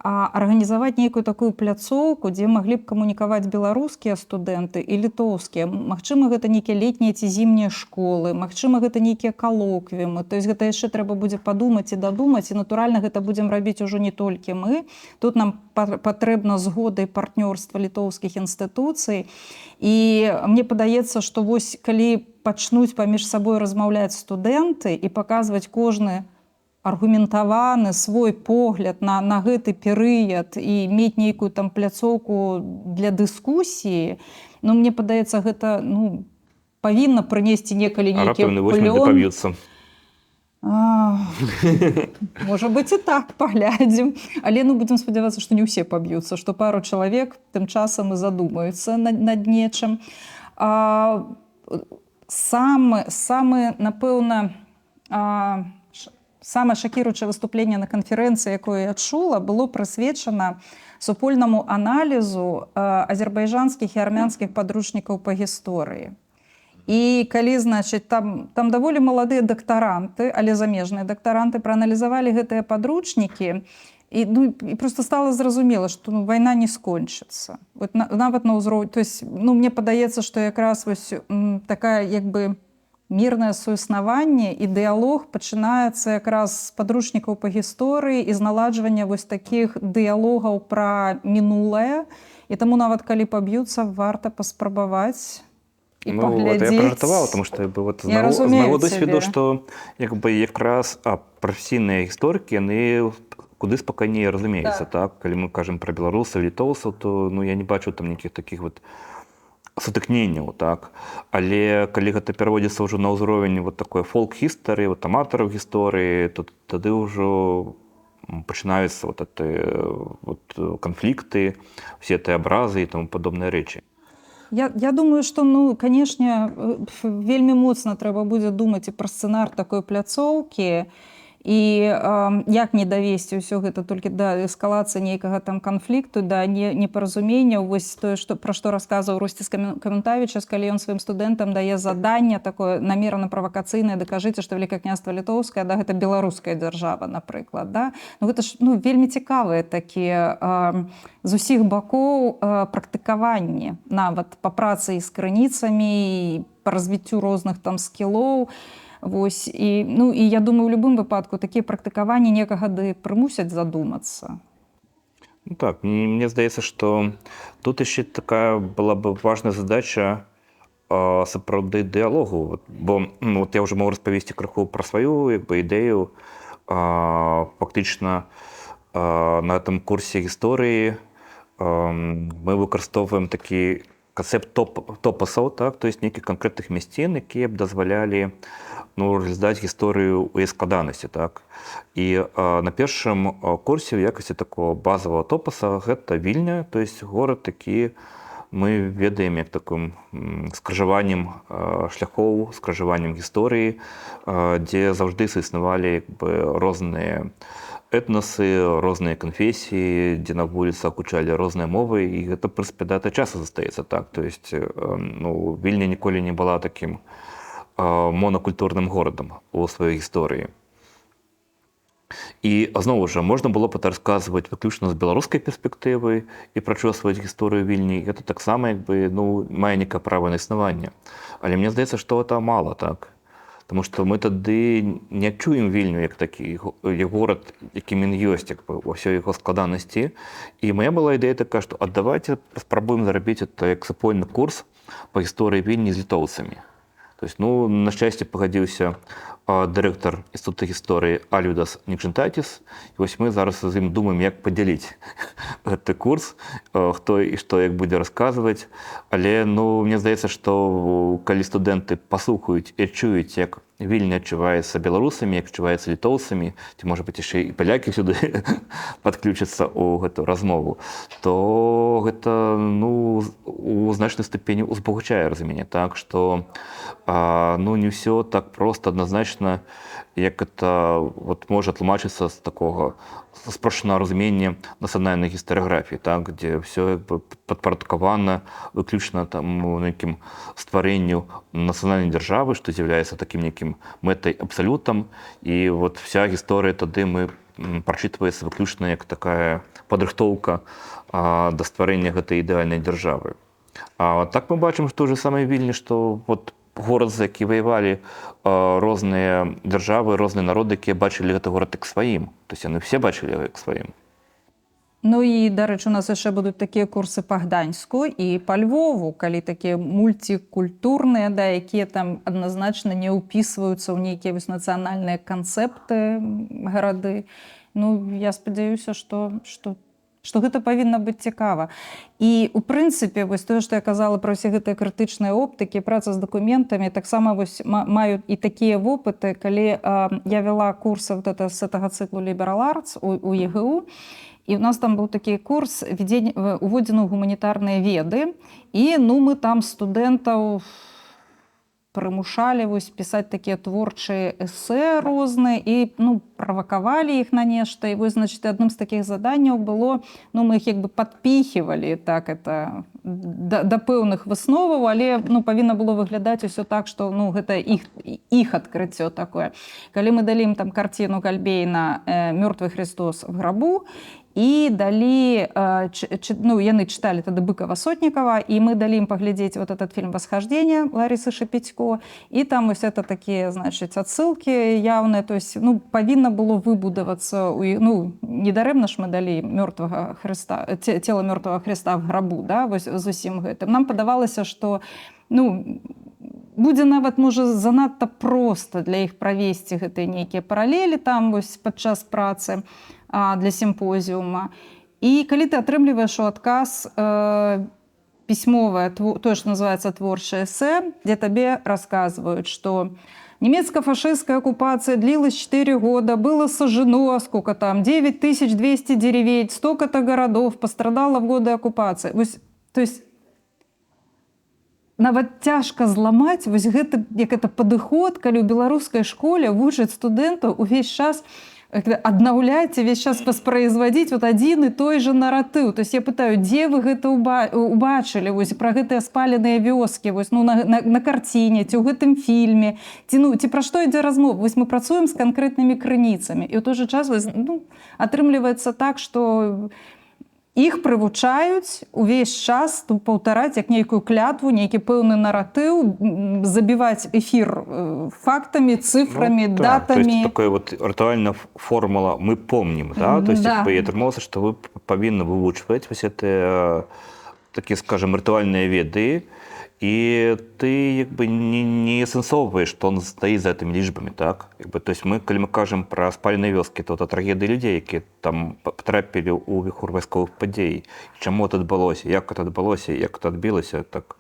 арганізаваць нейкую такую пляцоўку, дзе маглі б камунікаваць беларускія студэнты і літоўскія. Магчыма, гэта нейкія летнія ці зімнія школы, магчыма, гэта нейкія калоквіумы. То есть гэта яшчэ трэба будзе падумаць і дадумаць, і, натуральна, гэта будзем рабіць ужо не толькі мы. Тут нам патрэбна згода і партнёрства літоўскіх інстытуцый. І мне падаецца, што вось калі пачнуць паміж сабой размаўляць студэнты і паказваць кожны аргументаваны свой погляд на гэты перыяд і мець нейкую там пляцоўку для дыскусіі, ну, мне падаецца, гэта, ну, павінна прынесці некалі А нейкі раптам яны возьмуць ды плён. паб'юцца. Можа быць, і так, паглядзім. Але, ну, будзем спадзявацца, што не ўсе паб'юцца, што пару чалавек тым часам і задумаюцца над нечым. Самы, напэўна, самае шакіруючае выступленне на канферэнцыі, якое я чула, было прысвечана супольнаму аналізу азербайджанскіх і армянскіх падручнікаў па гісторыі. І калі, значыць, там даволі маладыя дактаранты, але замежныя дактаранты прааналізавалі гэтыя падручнікі, і, ну, і просто стала зразумела, што, ну, вайна не скончыцца. Вот нават на ўзроў... То есть, ну, мне падаецца, што якраз вось такая як бы мірнае суіснаванне і дыялог пачынаецца якраз з падручнікаў па гісторыі і з наладжвання вось такіх дыялогаў пра мінулае. І таму нават калі паб'юцца, варта паспрабаваць і Ну, это я паглядзець. пражартаваў, потому что, як бы, вот, Я з разумею майго досведу, цябе. што як бы якраз прафесійныя гісторыкі, яны куды спакайней разумеюцца, так? Калі мы кажам пра беларусаў, літоўцаў, то, ну, я не бачу там нейкіх такіх вот сутыкненняў, так? Але калі гэта пераводзіцца ўжо на ўзровень вот такой фолк-гісторыі, вот аматараў гісторыі, то тады ўжо пачынаюцца вот это, вот, канфлікты, все эти абразы і тому падобныя рэчы. Я думаю, што, ну, канешне, вельмі моцна трэба будзе думаць і пра сцэнар такой пляцоўкі, і як не давесці ўсё гэта толькі да эскалацыі нейкага там канфлікту, да непаразумення. Вось тое, што, пра што расказваў Росціс Каментавічас, калі ён сваім студэнтам дае заданне такое намерана правакацыйнае: дакажыце, што Вялікае Княства Літоўскае, да, гэта беларуская дзяржава, напрыклад, да? Ну, гэта ж, ну, вельмі цікавыя такія з усіх бакоў практыкаванні, нават па працы і з крыніцамі, і па развіццю розных там скілоў. Вось, і, ну, і я думаю, у любым выпадку такія практыкаванні некага ды прымусяць задумацца. Ну, так, мне здаецца, што тут яшчэ такая была бы важная задача. сапраўды дыялогу. Бо, ну, вот я уже могу распавесці крыху пра сваю, як бы, ідэю. Фактычна на этом курсе гісторыі мы выкарыстоўваем такі канцэпт топасаў, так, то есть нейкіх канкрэтных мясцін, якія б дазвалялі, ну, разглядаць гісторыю ў яе складанасці, так. І на першым курсе ў якасці такого базавага топаса гэта Вільня, то есть горад такі мы ведаем як такым скрыжаваннем шляхоў, скрыжаваннем гісторыі, дзе заўжды існавалі, як бы, розныя этнасы, розныя канфесіі, дзе на вуліцах гучалі розныя мовы, і гэта, в прынцыпе, дата часу застаецца так. То есть, ну, Вільня ніколі не была такім монакультурным горадам у сваёй гісторыі. І зноў жа можна было б это расказваць выключна з беларускай перспектывы і прачосваць гісторыю Вільні. Гэта таксама, як бы, ну, мае некае права на існаванне. Але мне здаецца, што это мала, так. Таму што мы тады не адчуем Вільню як такі як горад, якім ён ёсць, як бы, ва ўсёй яго складанасці. І моя была ідэя такая, што а давайте спрабуем зрабіць это як супольны курс па гісторыі Вільні з літоўцамі. То есть, ну, на шчасце, пагадзіўся дырэктар інстытута гісторыі Альвідас Нікжынтайціс. І вось мы зараз з ім думаем, як падзяліць гэты курс, хто і што як будзе расказваць. Але, ну, мне здаецца, што калі студэнты паслухаюць і адчуюць, як Вільня адчуваецца беларусамі, як адчуваецца літоўцамі, ці, можа быць, яшчэ і палякі сюды падключацца ў гэту размову, то гэта, ну, у значнай ступені узбагачае разуменне, так, што ну, не ўсё так проста, адназначна, як это вот можа тлумачыцца з такога спрошчанага разумення нацыянальнай гістарыяграфіі, так, дзе ўсё, як бы, падпарадкавана выключна там нейкім стварэнню нацыянальнай дзяржавы, што з'яўляецца такім нейкім мэтай абсалютам, і вот вся гісторыя тады мы прачытваецца выключна як такая падрыхтоўка да стварэння гэтай ідэальнай дзяржавы. А так мы бачым, што той же самай Вільні, што вот горад, за які ваявалі розныя дзяржавы, розныя народы, якія бачылі гэты горад як сваім. То есть яны все бачылі як сваім. Ну і, дарэчы, у нас яшчэ будуць такія курсы па Гданьску і па Львову, калі такія мультикультурныя, да, якія там адназначна не ўпісваюцца ў нейкія вось нацыянальныя канцэпты гарады. Ну, я спадзяюся, што гэта павінна быць цікава. І у прынцыпе, вось тое, што я казала пра ўсе гэтыя крытычныя оптыкі, праца з дакументамі, таксама вось маю і такія вопыты, калі я вяла курсы вот это, з гэтага цыклу Liberal Arts у ЕГУ, і у нас там быў такі курс уводзіны ў гуманітарныя веды. І, ну, мы там студэнтаў прымушалі вось пісаць такія творчыя эсэ розныя і, ну, правакавалі іх на нешта. І вось, значит, адным з такіх заданняў было, ну, мы іх як бы падпіхівалі так это да пэўных высноваў, але, ну, павінна было выглядаць усё так, што, ну, гэта іх адкрыццё такое. Калі мы далі ім там карціну Гальбейна «Мёртвый Христос в гробу», і далі ну, яны чыталі тады Быкова, Сотнікова, і мы далі ім паглядзець вот этот фильм «Восхождение» Ларысы Шапіцько, і там вось это такія, значит, адсылкі яўныя, то есть, ну, павінна было выбудавацца ну, недарэмна ж мы далі мёртвага Хрыста, тело мёртвого Христа в гробу, да, вось з усім гэтым. Нам падавалася, што, ну, будзе нават, можа, занадта проста для іх правесці гэтыя нейкія паралелі там вось падчас працы для сімпозіума. І калі ты атрымліваеш у адказ пісьмовае, тое, што называецца творчае эсэ, дзе табе расказваюць, што немецко-фашистская оккупация длилась 4 года, было сожжено, сколько там, 9200 деревень, столько-то городов пострадало в годы оккупации. Вось, то есть нават цяжка зламаць вось гэты, як это, падыход, калі ў беларускай школе вучаць студэнтаў увесь час аднаўляць і весь час воспроизводить вот адзін і той же наратыў. То есть я пытаю, дзе вы гэта убачылі, вось пра гэтыя спаленыя вёскі, вось, ну, на карціне ці ў гэтым фільме, ці, ну, ці пра што ідзе размова? Вось мы працуем з канкрэтнымі крыніцамі, і ў той же час вось, ну, атрымліваецца так, што іх прывучаюць увесь час тут паўтараць як нейкую клятву нейкі пэўны наратыў, забіваць эфір фактамі, цифрамі, Ну, так, то есть датамі. Такая вот рытуальная формула «мы помним», да, то есть, Да. як бы, атрымалася, што вы павінны вывучваць вось гэтыя такі, скажем, рытуальныя веды, і ты як бы не асэнсоўваеш, што он стаіць за гэтымі лічбамі, так? Як бы, то есть мы, калі мы кажам пра спаленыя вёскі, то это трагедыі людзей, якія там патрапілі ў віхур вайсковых падзей. Чаму это адбылося, як это адбылося, як это адбілася, так?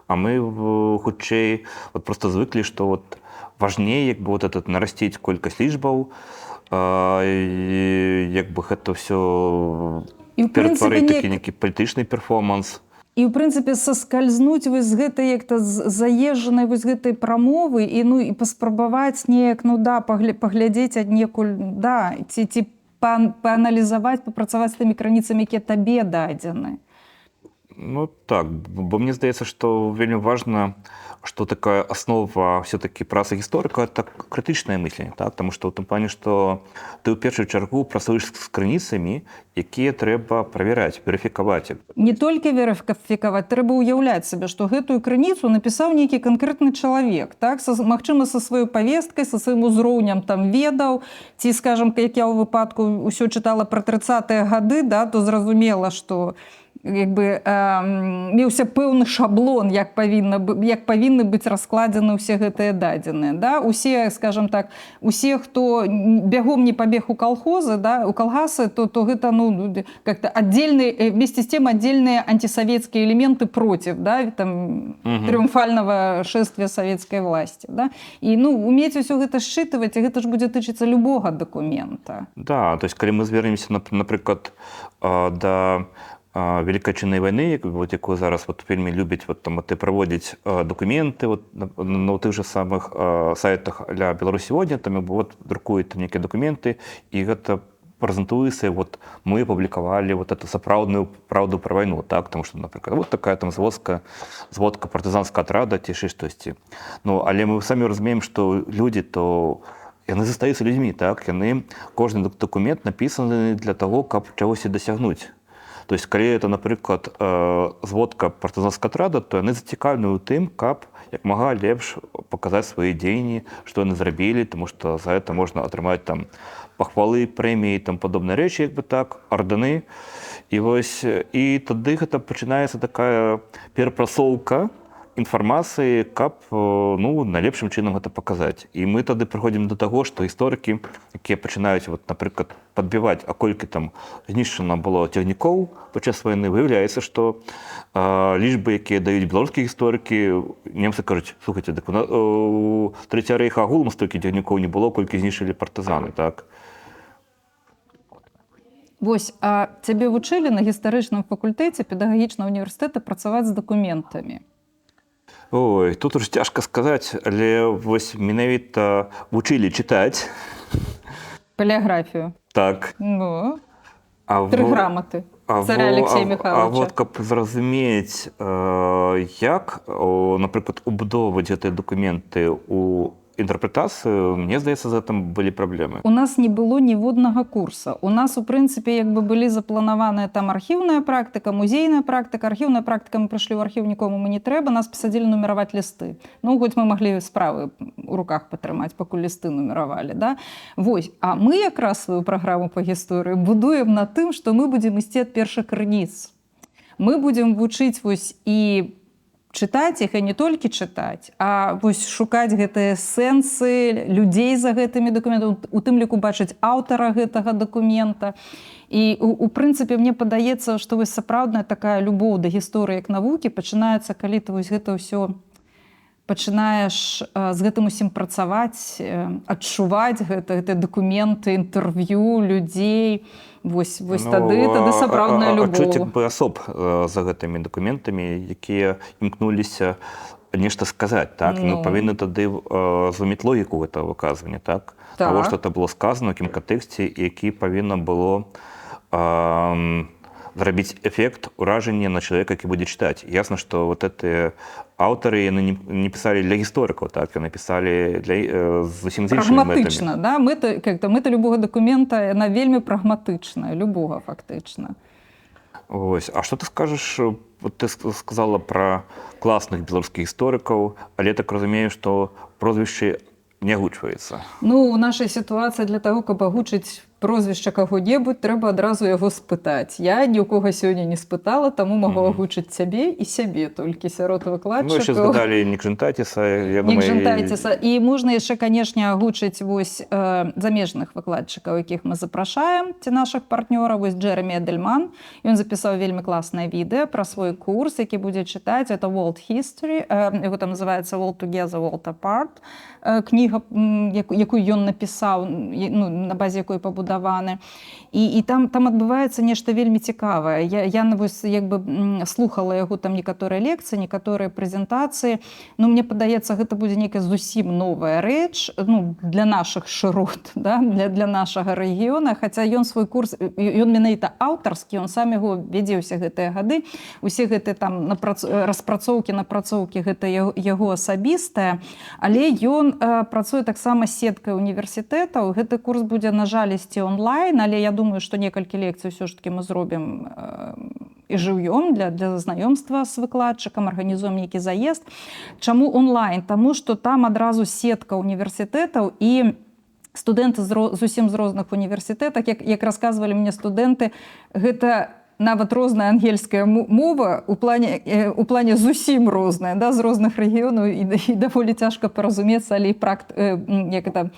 А мы хутчэй вот просто звыклі, што вот важней як бы вот этот нарасціць колькасць лічбаў, і як бы гэта ўсё І, в прынцыпе, ператварыць такі неяк нейкі палітычны перформанс. І, ў прынцыпе, саскальзнуць вось з гэтай як-то заезжанай вось гэтай прамовы і, ну, і паспрабаваць неяк, ну да, паглядзець аднекуль, да, ці пааналізаваць, папрацаваць з тымі крыніцамі, якія табе дадзены. Ну так, бо мне здаецца, што вельмі важна, што такая аснова все-таки працы гісторыка — это крытычнае мысленне, так? Таму што ў тым плане, што ты ў першую чаргу працуеш з крыніцамі, якія трэба правяраць, верыфікаваць. Не толькі верыфікаваць, трэба ўяўляць сабе, што гэтую крыніцу напісаў нейкі канкрэтны чалавек, так, магчыма, са сваёй павесткай, са сваім узроўнем там ведаў, ці, скажем, як я ў выпадку ўсё чытала пра 30-е гады, да, то зразумела, што як бы меўся пэўны шаблон, як павінны быць раскладзены ўсе гэтыя дадзеныя, да? Усе, скажем так, усе, хто бягом не пабег у калхозы, да, у калгасы, то гэта, ну, как-то отдельные, вместе с тем отдельные антисоветские элементы против, да, там, триумфального шествия советской власти, да? І, ну, уметь усё гэта считывать, і гэта ж будзе тычыцца любога дакумента. Да, то есть калі мы звернемся, напрыклад, да Вялікай Айчыннай вайны, вот, якую зараз вот вельмі любяць вот, там, вот, і праводзіць дакументы вот, на тых же самых сайтах для «Беларусь сегодня», там як бы, вот, друкуюць там нейкія дакументы, і гэта прэзентуецца, вот мы апублікавалі вот эту сапраўдную праўду пра вайну, так, потому что, напрыклад, вот такая там зводка партызанскага атрада ці яшчэ штосьці. Ну, але мы самі разумеем, што людзі то яны застаюцца людзьмі, так, яны кожны дакумент напісаны для таго, каб чагосьці дасягнуць. То есть калі это, напрыклад, зводка партызанскага атрада, то яны зацікаўлены ў тым, каб як мага лепш паказаць свае дзеянні, што яны зрабілі, тому што за это можна атрымаць там пахвалы, прэміі, там падобныя рэчы, як бы так, ардэны. І вось і тады гэта пачынаецца такая перапрацоўка інфармацыі, каб ну, найлепшым чынам гэта паказаць. І мы тады прыходзім да таго, што гісторыкі, якія пачынаюць вот, напрыклад, падбіваць, а колькі там знішчана было цягнікоў падчас вайны, выяўляецца, што лічбы, якія даюць беларускія гісторыкі, немцы кажуць: «Слухайте, дык у Трэцяга рэйха агулам столькі цягнікоў не было, колькі знішчылі партызаны», так? Вось, а цябе вучылі на гістарычным факультэце педагагічнага універсітэта працаваць з дакументамі? Ой, тут уж цяжка сказаць, але вось менавіта вучылі чытаць. Палеаграфію. Так. Ну, тры граматы царя Алексея А Михайловича. вот каб зразумець, як, напрыклад, убудоўваць гэтыя дакументы ў інтэрпрэтацыю, мне здаецца, з гэтым былі праблемы. У нас не было ніводнага курса. У нас, у прынцыпе, як бы былі запланаваныя там архіўная практыка, музейная практыка. Архіўная практыка: мы прыйшлі ў архіў, нікому мы не трэба, нас пасадзілі нумараваць лісты. Ну, хоць мы маглі справы у руках патрымаць, пакуль лісты нумаравалі. Да? Вось. А мы якраз сваю праграму па гісторыі будуем на тым, што мы будзем ісці ад першых крыніц. Мы будзем вучыць вось і чытаць іх, і не толькі чытаць, а вось шукаць гэтыя сэнсы, людзей за гэтымі дакументамі, у тым ліку бачыць аўтара гэтага дакумента. І у прынцыпе, мне падаецца, што вось сапраўдная такая любоў да гісторыі як навукі пачынаецца, калі ты вось гэта ўсё пачынаеш з гэтым усім працаваць, адчуваць гэтыя дакументы, інтэрв'ю людзей. Вось Ну, тады сапраўдная адчуць любоў. як бы асоб за гэтымі дакументамі, якія імкнуліся нешта сказаць, так? Ну, Ну. павінны тады зумець логіку гэтага выказвання, так? Так. Таго, што это было сказано, у якім кантэксце, і які павінна было зрабіць эфект уражання на чалавека, які будзе чытаць. Ясна, што вот гэтыя аўтары яны не пісалі для гісторыкаў, так? Яны пісалі для зусім з іншымі мэтамі. Прагматычна, да? Мэта, как-то, мэта любога дакумента, яна вельмі прагматычная, любога фактычна. Ось. А што ты скажаш, вот ты сказала пра класных беларускіх гісторыкаў, але я так разумею, што прозвішчы не агучваецца. Ну, у нашай сітуацыі для таго, каб агучыць прозвішча каго-небудзь, трэба адразу яго спытаць. Я ні ў кого сёння не спытала, таму магу агучыць цябе і сябе толькі сярод Ну, яшчэ выкладчыкаў. згадалі Нікжынтайціса, я Нік думаю, Жентайціса. І можна яшчэ, канешне, агучыць вось замежных выкладчыкаў, якіх мы запрашаем, ці нашых партнёраў. Вось Джеремі Эдельман. Ён запісаў вельмі класнае відэа пра свой курс, які будзе чытаць. Это World History. Яго там называецца World Together, World Apart. Кніга, якую ён напісаў, ну, на базе якой пабудаваны. І там адбываецца нешта вельмі цікавае. Я вось, як бы, слухала яго там некаторыя лекцыі, некаторыя прэзентацыі. Ну, мне падаецца, гэта будзе нейкая зусім новая рэч, ну, для нашых шырот, да? Для нашага рэгіёна. Хаця ён свой курс, ён менавіта аўтарскі, ён сам яго вядзе ўсе гэтыя гады. Усе гэтыя там распрацоўкі, напрацоўкі, гэта яго асабістае. Але ён працуе таксама з сеткай універсітэтаў. Гэты курс будзе, на жаль, ісці онлайн, але я думаю, што некалькі лекцый ўсё ж таки мы зробім і жыўём для знаёмства з выкладчыкам, арганізуем нейкі заезд. Чаму онлайн? Таму што там адразу сетка універсітэтаў, і студэнты зусім з розных універсітэтах, як расказвалі мне студэнты, гэта нават розная ангельская мова у плане зусім розная, да, з розных рэгіёнаў, і даволі цяжка паразумецца, але і як это,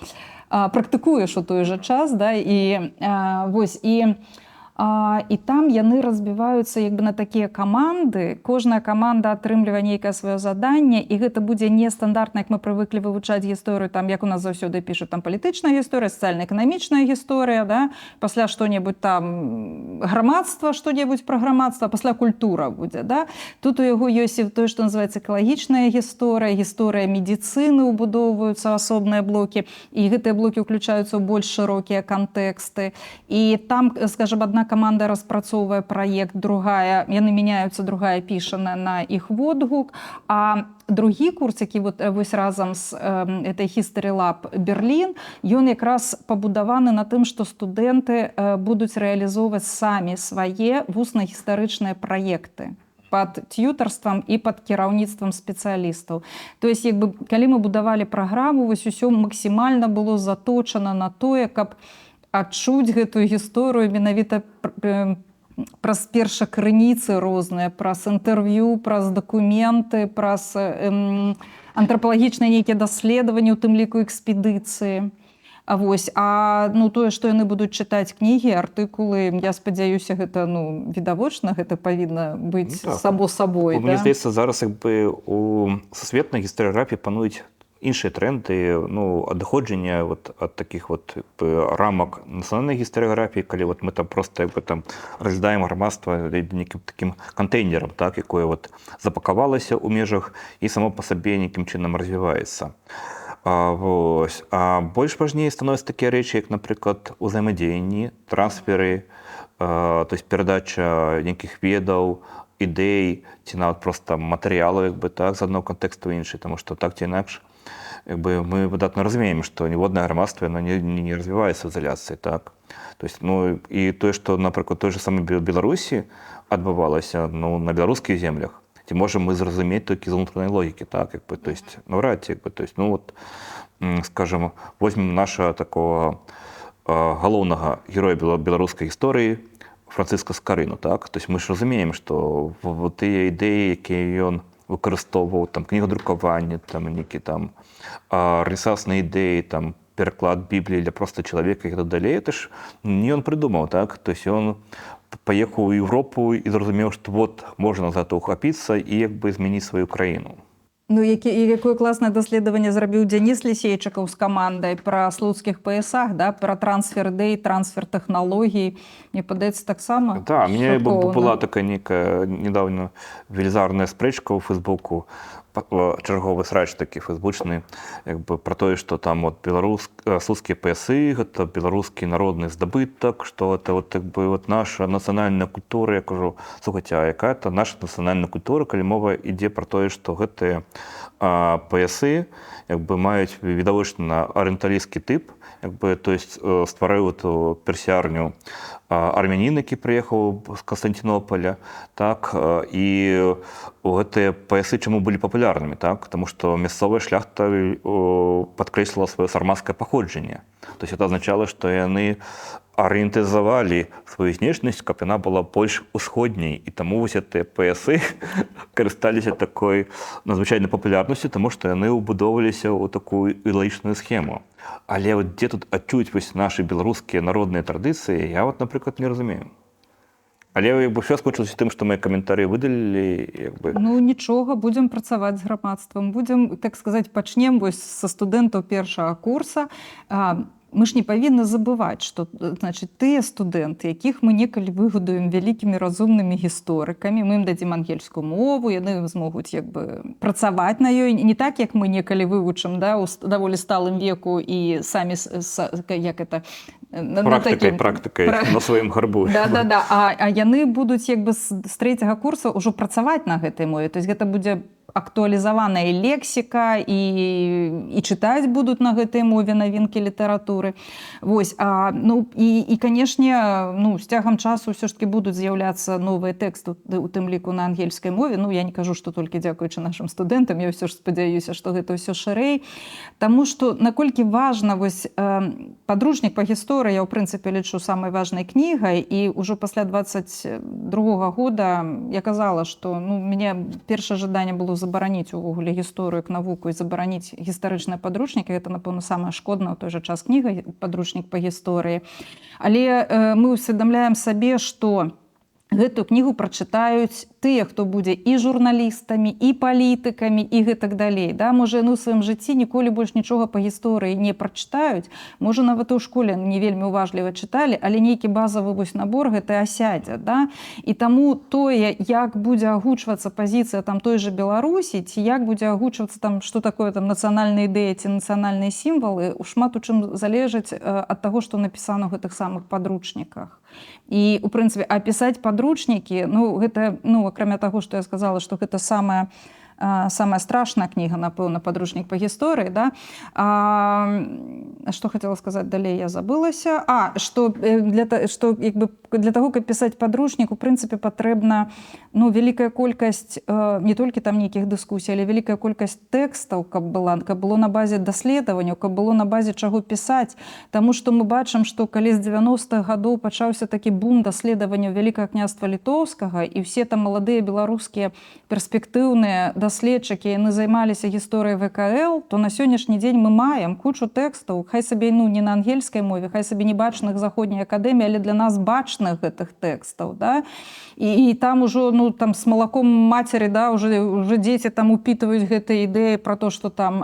практыкуеш у той жа час, да, і вось і там яны разбіваюцца як бы на такія каманды. Кожная каманда атрымлівае нейкае сваё заданне, і гэта будзе нестандартна, як мы прывыклі вывучаць гісторыю, там, як у нас заўсёды пішуць, там, палітычная гісторыя, сацыяльна-эканамічная гісторыя, да? Пасля што-небудзь там грамадства, што-небудзь пра грамадства, пасля культура будзе, да? Тут у яго ёсць і тое, што называецца экалагічная гісторыя, гісторыя медыцыны, убудоўваюцца асобныя блокі, і гэтыя блокі ўключаюцца ў больш шырокія кантэксты. І там, скажем, адна каманда распрацоўвае праект, другая, яны мяняюцца, другая піша на іх водгук. А другі курс, які вот, вось разам з этой History Lab Берлін, ён якраз пабудаваны на тым, што студэнты будуць рэалізоўваць самі свае вусна-гістарычныя праекты пад цьютарствам і пад кіраўніцтвам спецыялістаў. То есть, як бы, калі мы будавалі праграму, вось усё максімальна было заточана на тое, каб адчуць гэтую гісторыю менавіта праз першакрыніцы розныя, праз інтэрв'ю, праз дакументы, праз антрапалагічныя нейкія даследаванні, у тым ліку экспедыцыі. А вось, ну, тое, што яны будуць чытаць кнігі, артыкулы, я спадзяюся, гэта, ну, відавочна, гэта павінна быць, Ну, так. само сабой. Бо, мне да? здаецца, зараз як бы у сусветнай гістарыяграфіі пануюць іншыя тренды, ну, адыходжання вот ад таких вот, як бы, рамак нацыянальнай гістарыяграфіі, калі вот мы там просто, як бы, там разглядаем грамадства нейкім такім кантэйнерам, так, якое вот запакавалася ў межах і само па сабе нейкім чынам развіваецца. Вось. А больш важней становяцца такія рэчы, як, напрыклад, узаемадзеянні, трансферы, то есть перадача нейкіх ведаў, ідэй ці нават проста матэрыялу, як бы, так, з аднаго кантэксту ў іншы, таму што так ці інакш, як бы, мы выдатна разумеем, што ніводнае грамадства яно не развіваецца ў ізаляцыі, так. То есть, ну, і тое, што, напрыклад, той же самай Беларусі адбывалася, ну, на беларускіх землях, ці можам мы зразумець толькі з унутранай логікі, так, як бы, то есть, наўрад ці, як бы, то есть, ну, вот, скажем, возьмем нашага такого галоўнага героя беларускай гісторыі Францыска Скарыну, так, то есть мы ж разумеем, што тыя ідэі, якія ён выкарыстоўваў, там, кнігадрукаванне, там, нейкі там рэнесансныя ідэі, там, пераклад Бібліі для проста чалавека і так далей, это ж не ён прыдумаў, так, то есть ён паехаў у Европу і зразумеў, што вот можна за это ухапіцца і як бы змяніць сваю краіну. Ну, якое класнае даследаванне зрабіў Дзяніс Лісейчыкаў з камандай пра слуцкіх паясах, да, пра трансфер ідэй, трансфер тэхналогій. Мне падаецца, таксама Да, мне шыкоўна. была такая некая недавно велізарная спрэчка ў Фейсбуку, чарговы срач такі фейсбучны, як бы, пра тое, што там вот слуцкія паясы — гэта беларускі народны здабытак, што это вот, як бы, вот наша нацыянальная культура. Я кажу: «Слухайте, а якая это наша нацыянальная культура, калі мова ідзе пра тое, што гэтыя паясы, як бы, маюць відавочна арыенталісцкі тып, як бы, то есть стварыў эту персярню армянін, які прыехаў з Константинополя, так, і гэтыя паясы чаму былі папулярнымі, так, потому что мясцовая шляхта падкрэсліла сваё сарматскае паходжанне, то есть это означало, что яны арыентызавалі сваю знешнасць, каб яна была больш усходняй, і таму вось гэтыя паясы карысталіся такой надзвычайнай папулярнасцю, таму што яны ўбудоўваліся ў такую ідэалагічную схему. Але вот дзе тут адчуць вось нашы беларускія народныя традыцыі, я вот, напрыклад, не разумею. Але як бы ўсё скончылася тым, што мае каментары выдалілі, як бы. Ну нічога, будзем працаваць з грамадствам, будзем, так сказаць, пачнем вось са студэнтаў першага курса. Мы ж не павінны забываць, што, значит, тыя студэнты, якіх мы некалі выгадуем вялікімі разумнымі гісторыкамі, мы ім дадзім ангельскую мову, яны змогуць як бы працаваць на ёй не так, як мы некалі вывучым, да, у даволі сталым веку і самі як это, на Практыкай, такім практыкай на сваім гарбу. Да. А яны будуць як бы з трэцяга курса ўжо працаваць на гэтай мове. То есть гэта будзе актуалізаваная лексіка, і чытаць будуць на гэтай мове навінкі літаратуры. Вось, ну, і канешне, ну, з цягам часу ўсё ж таки будуць з'яўляцца новыя тэксты, у тым ліку на ангельскай мове. Ну, я не кажу, што толькі дзякуючы нашым студэнтам, я ўсё ж спадзяюся, што гэта ўсё шырэй. Таму што наколькі важна вось, падручнік па гісторыі, я ў прынцыпе лічу самай важнай кнігай, і ўжо пасля 22 года я казала, што, ну, мяне першае жаданне было забараніць увогуле гісторыю як навуку і забараніць гістарычныя падручнікі. Гэта, напэўна, самая шкодная ў той жа час кніга, падручнік па гісторыі. Але мы ўсведамляем сабе, што гэтую кнігу прачытаюць тыя, хто будзе і журналістамі, і палітыкамі, і гэтак далей. Да? Можа, яны ў сваім жыцці ніколі больш нічога па гісторыі не прачытаюць, можа, нават у школе не вельмі уважліва чыталі, але нейкі базавы вось набор гэты асядзе. Да? І таму тое, як будзе агучвацца пазіцыя там той жа Беларусі, ці як будзе агучвацца там, што такое там нацыянальная ідэя ці нацыянальныя сімвалы, у шмат у чым залежыць ад таго, што напісана ў гэтых самых падручніках. І, у прынцыпе, а пісаць падручнікі, ну, гэта, ну, акрамя таго, што я сказала, што гэта самая страшная кніга, напэўна, падручнік па гісторыі, да? Што хацела сказаць далей, я забылася. Што, што, як бы, для таго, каб пісаць падручнік, у прынцыпе, патрэбна, ну, вялікая колькасць, не толькі там нейкіх дыскусій, але вялікая колькасць тэкстаў, каб было на базе даследаванняў, каб было на базе чаго пісаць. Таму што мы бачым, што калі з 90-х гадоў пачаўся такі бум даследаванняў Вялікага княства Літоўскага, і ўсе там маладыя беларускія перспектыўныя даследчыкі, яны займаліся гісторыяй ВКЛ, то на сённяшні дзень мы маем кучу тэкстаў, хай сабе, ну, не на ангельскай мове, хай сабе не бачных заходняй акадэміі, але для нас бачных гэтых тэкстаў, да? І там ужо, ну, там с молоком матери, да, уже дети там упитывают гэтыя ідэі про то, что там,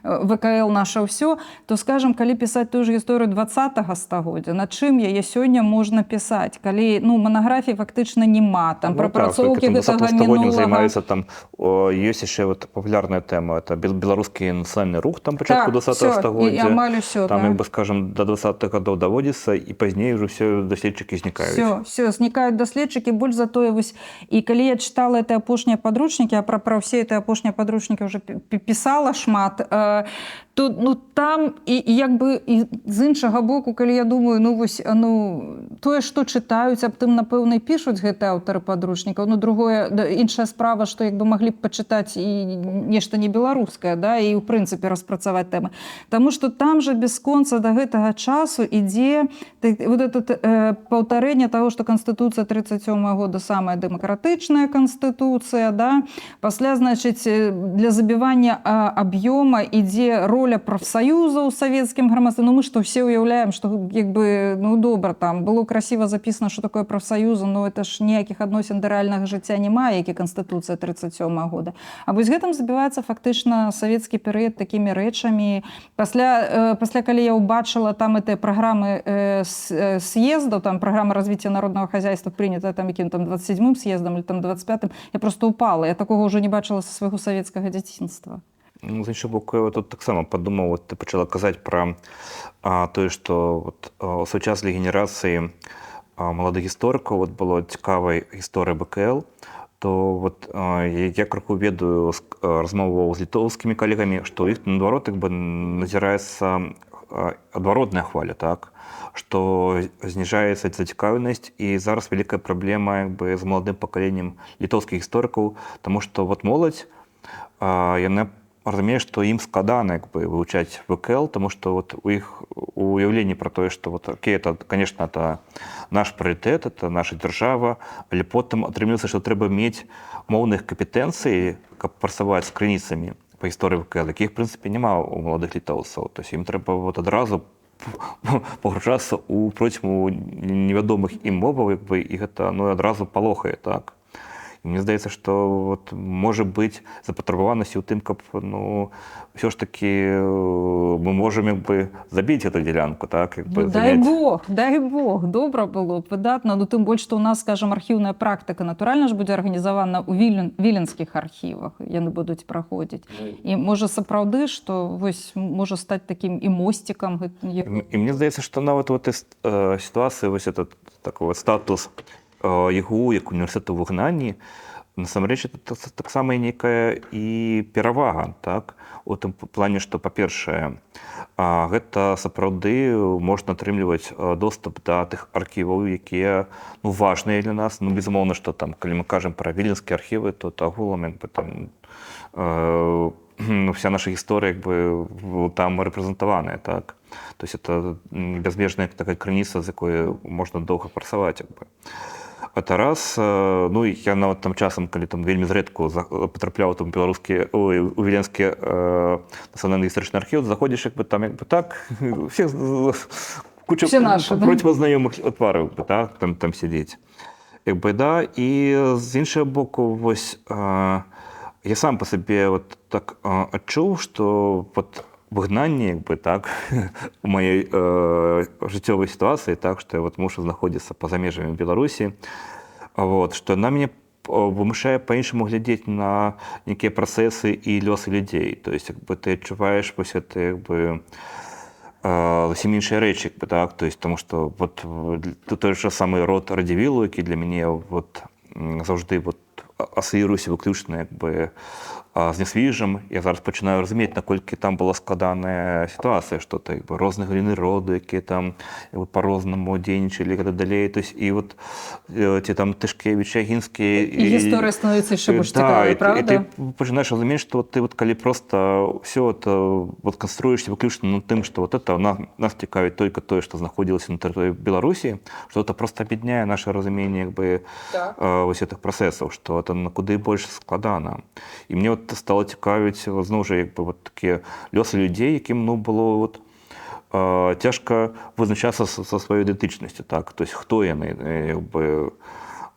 ВКЛ наша ўсё, то, скажем, калі пісаць тую ж гісторыю 20-го стагоддзя, на чым яе сёння можна пісаць, калі, ну, манаграфій фактычна няма, там, Ну, пра так, працоўкі толькі там гэтага 20 стагоддзям мінулага. займаюцца там, о, ёсць яшчэ вот папулярная тэма, это беларускі нацыянальны рух там пачатку Так, 20-го всё, і стагоддзя. амаль усё, Там, да. як бы, скажем, до 20-х гадоў даводзіцца, і пазней ўжо все даследчыкі знікаюць. Все, знікаюць даследчыкі, больш за тое, вось, і калі я чытала гэтыя апошнія падручнікі, я пра ўсе гэтыя апошнія падручнікі ўжо пісала шмат, то, ну, там і як бы, і з іншага боку, калі я думаю, ну, вось, ну, тое, што чытаюць, аб тым, напэўна, і пішуць гэтыя аўтары падручнікаў. Ну, другое, да, іншая справа, што як бы маглі б пачытаць і нешта не беларускае, да, і ў прынцыпе распрацаваць тэмы. Таму што там жа бясконца да гэтага часу ідзе вот этот, паўтарэнне таго, што Канстытуцыя 37 года самая дэмакратычная канстытуцыя, да? Пасля, значыць, для забівання, аб'ёма ідзе роля прафсаюза ў савецкім грамадстве. Ну, мы што все уяўляем, што як бы, ну, добра, там было красиво записано, что такое прафсаюзы, но это ж ніякіх адносін да рэальнага жыцця не мае, як і Канстытуцыя 37 года. А вось гэтым забіваецца фактычна савецкі перыяд такімі рэчамі. Пасля, калі я ўбачыла там гэтыя праграмы, съездаў, там праграма развіцця народнага хозяйства прынята там якім там 27-м съездам или там 25-м, я просто упала. Я такога ўжо не бачыла са свайго савецкага дзяцінства. Ну, з іншага боку, я тут таксама падумаў, вот ты пачала казаць пра, тое, што вот, у свой час для генерацыі, маладых гісторыкаў вот было цікавай гісторыя БКЛ, то вот, я крыху ведаю размову з літоўскімі калегамі, што ў іх наадварот як бы назіраецца, адваротная хваля, так, што зніжаецца зацікаўленасць, і зараз вялікая праблема як бы з маладым пакаленнем літоўскіх гісторыкаў, таму што вот моладзь, яна разумею, што ім складана як бы вывучаць ВКЛ, тому что вот у іх уяўленне про тое, что вот окей, это, конечно, это наш прыярытэт, это наша дзяржава, але потым атрымліваецца, што трэба мець моўных кампетэнцый, каб працаваць з крыніцамі па гісторыі ВКЛ, якіх, в прынцыпе, няма у маладых літоўцаў. То есть ім трэба вот адразу пагружацца ў процьму невядомых ім моваў, як бы, і гэта, ну, адразу палохае, так. І мне здаецца, што вот можа быць запатрабаванасць у тым, каб, ну, ўсё ж такі мы можам як бы забіць эту дзелянку, так, як бы Ну, дай заняць. Бог, дай Бог, добра было б, выдатна. Ну, тым больш, што ў нас, скажем, архіўная практыка натуральна ж будзе арганізавана ў віленскіх архівах, яны будуць праходзіць. І можа, сапраўды, што вось можа стаць такім і мосцікам. І мне здаецца, што нават у этой сітуацыі вось этот такой вот статус ЕГУ як універсітэту ў выгнанні насамрэч это таксама і нейкая і перавага, так, у тым плане, што, па-першае, гэта сапраўды можна атрымліваць доступ да тых архіваў, якія, ну, важныя для нас. Ну, безумоўна, што там, калі мы кажам пра віленскія архівы, то агулам як бы там ну, вся наша гісторыя як бы там рэпрэзентаваная, так. То есть это бязмежная такая крыніца, з якой можна доўга працаваць, як бы. Это раз. Ну, і я нават там часам, калі там вельмі зрэдку патрапляў там беларускі, ой, у віленскі нацыянальны гістарычны архіў, заходзіш, як бы там як бы так всех куча Все наши, да? процьма знаёмых твараў, бы, так, там сядзець. Як бы, да, і з іншага боку, вось я сам па сабе вот так адчуў, што вот выгнанне, як бы так, у маёй жыццёвай сітуацыі, так, што я вот мушу знаходзіцца па-за межамі Беларусі, вот, што яна мяне вымушае па-іншаму глядзець на нейкія працэсы і лёсы людзей. То есть як бы ты адчуваеш вось это як бы зусім іншыя рэчы, як бы, так, то есть, тому что вот той же самы род Радзівілу, які для мяне вот заўжды вот асацыіруюся выключна як бы з Нясвіжам, я зараз пачынаю разумець, наколькі там была складаная сітуацыя, што то як бы розныя галіны роду, якія там як бы по-рознаму дзейнічалі і так далей. То есть, і вот ці там Тышкевич, Агінскі. І гісторыя становіцца яшчэ больш Да, цікавай, і правда? ты пачынаеш разумець, што вот ты вот калі просто все это вот канструешься выключна над тым, што вот это нас цікавіць только тое, што знаходзілася на тэрыторыі Беларусі, што это просто абедняе наше разуменне як бы вось гэтых працэсаў, што это на куды больш складана. І мне вот стало цікавіць вот, зноў жа, як бы вот такія лёсы людзей, якім, ну, было вот цяжка вызначацца са сваёй ідэнтычнасцю, так, то есть хто яны, як бы,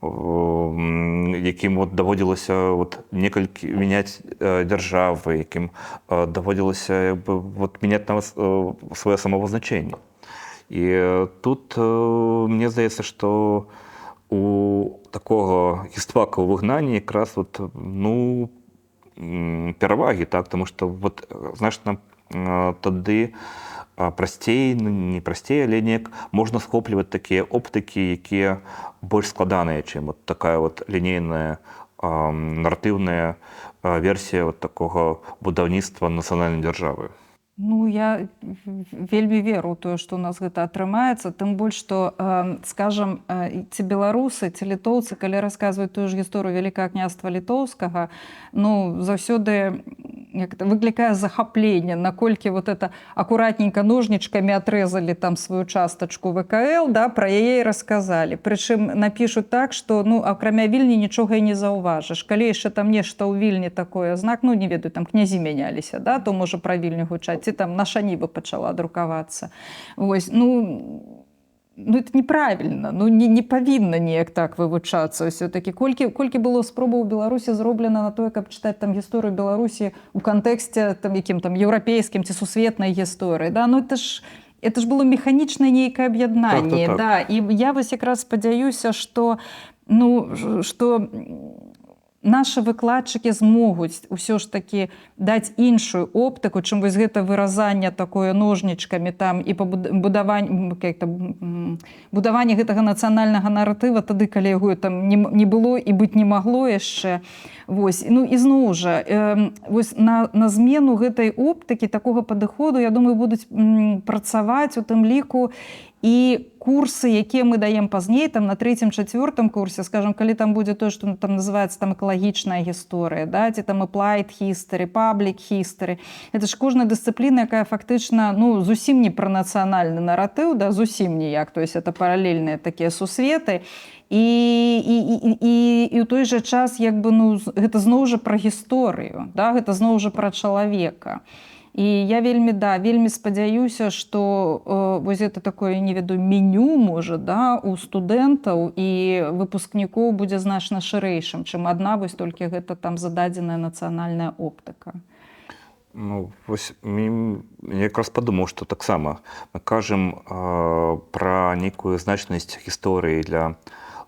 якім вот даводзілася вот некалькі мяняць дзяржавы, якім даводзілася як бы вот мяняць нават сваё самавызначэнне. І тут мне здаецца, што у такога гістфака ў выгнанні якраз вот, ну, перавагі, так, тому што вот значна тады прасцей, ну, не прасцей, але неяк можна схопліваць такія оптыкі, якія больш складаныя, чым вот такая вот лінейная наратыўная версія вот такога будаўніцтва нацыянальнай дзяржавы. Ну, я вельмі веру ў тое, што ў нас гэта атрымаецца, тым больш што, скажам, ці беларусы, ці літоўцы, калі расказваюць тую ж гісторыю Вялікага Княства Літоўскага, ну, заўсёды, як это, выклікае захапленне, наколькі вот это акуратненько ножнічкамі адрэзалі там сваю частачку ВКЛ, да, пра яе і расказалі. Прычым напішуць так, што, ну, акрамя Вільні нічога і не заўважыш. Калі яшчэ там нешта ў Вільні такое знак, ну, не ведаю, там князі мяняліся, да, то можа пра Вільню гучаць, ці там Наша Ніва пачала друкавацца. Вось, ну, это неправильно, ну, не павінна неяк так вывучацца ўсё-такі. Колькі было спробаў у Беларусі зроблена на тое, каб чытаць там гісторыю Беларусі у кантэксце там якім там еўрапейскім ці сусветнай гісторыі, да? Ну, это ж было механічнае нейкае аб'яднанне, Так. да. І я вось якраз спадзяюся, што, ну, што нашы выкладчыкі змогуць усё ж такі даць іншую оптыку, чым вось гэта выразанне такое ножнічкамі там і как будаванне гэтага нацыянальнага наратыва тады, калі яго там не было і быць не магло яшчэ. Вось. Ну, ізноў жа, вось на змену гэтай оптыкі, такога падыходу, я думаю, будуць працаваць у тым ліку і курсы, якія мы даем пазней, там, на трэцім, чацвёртым курсе, скажем, калі там будзе то, что там называется там экалагічная гісторыя, да, ці там applied history, public history, это ж кожная дысцыпліна, якая фактычна, ну, зусім не пра нацыянальны наратыў, да, зусім ніяк, то есть это паралельныя такія сусветы. І ў той жа час, як бы, ну, гэта зноў жа пра гісторыю, да, гэта зноў жа пра чалавека. І я вельмі, да, вельмі спадзяюся, што вось это такое, не ведаю, меню, можа, да, у студэнтаў і выпускнікоў будзе значна шырэйшым, чым адна вось толькі гэта там зададзеная нацыянальная оптыка. Ну, вось я якраз падумаў, што таксама мы кажам пра нейкую значнасць гісторыі для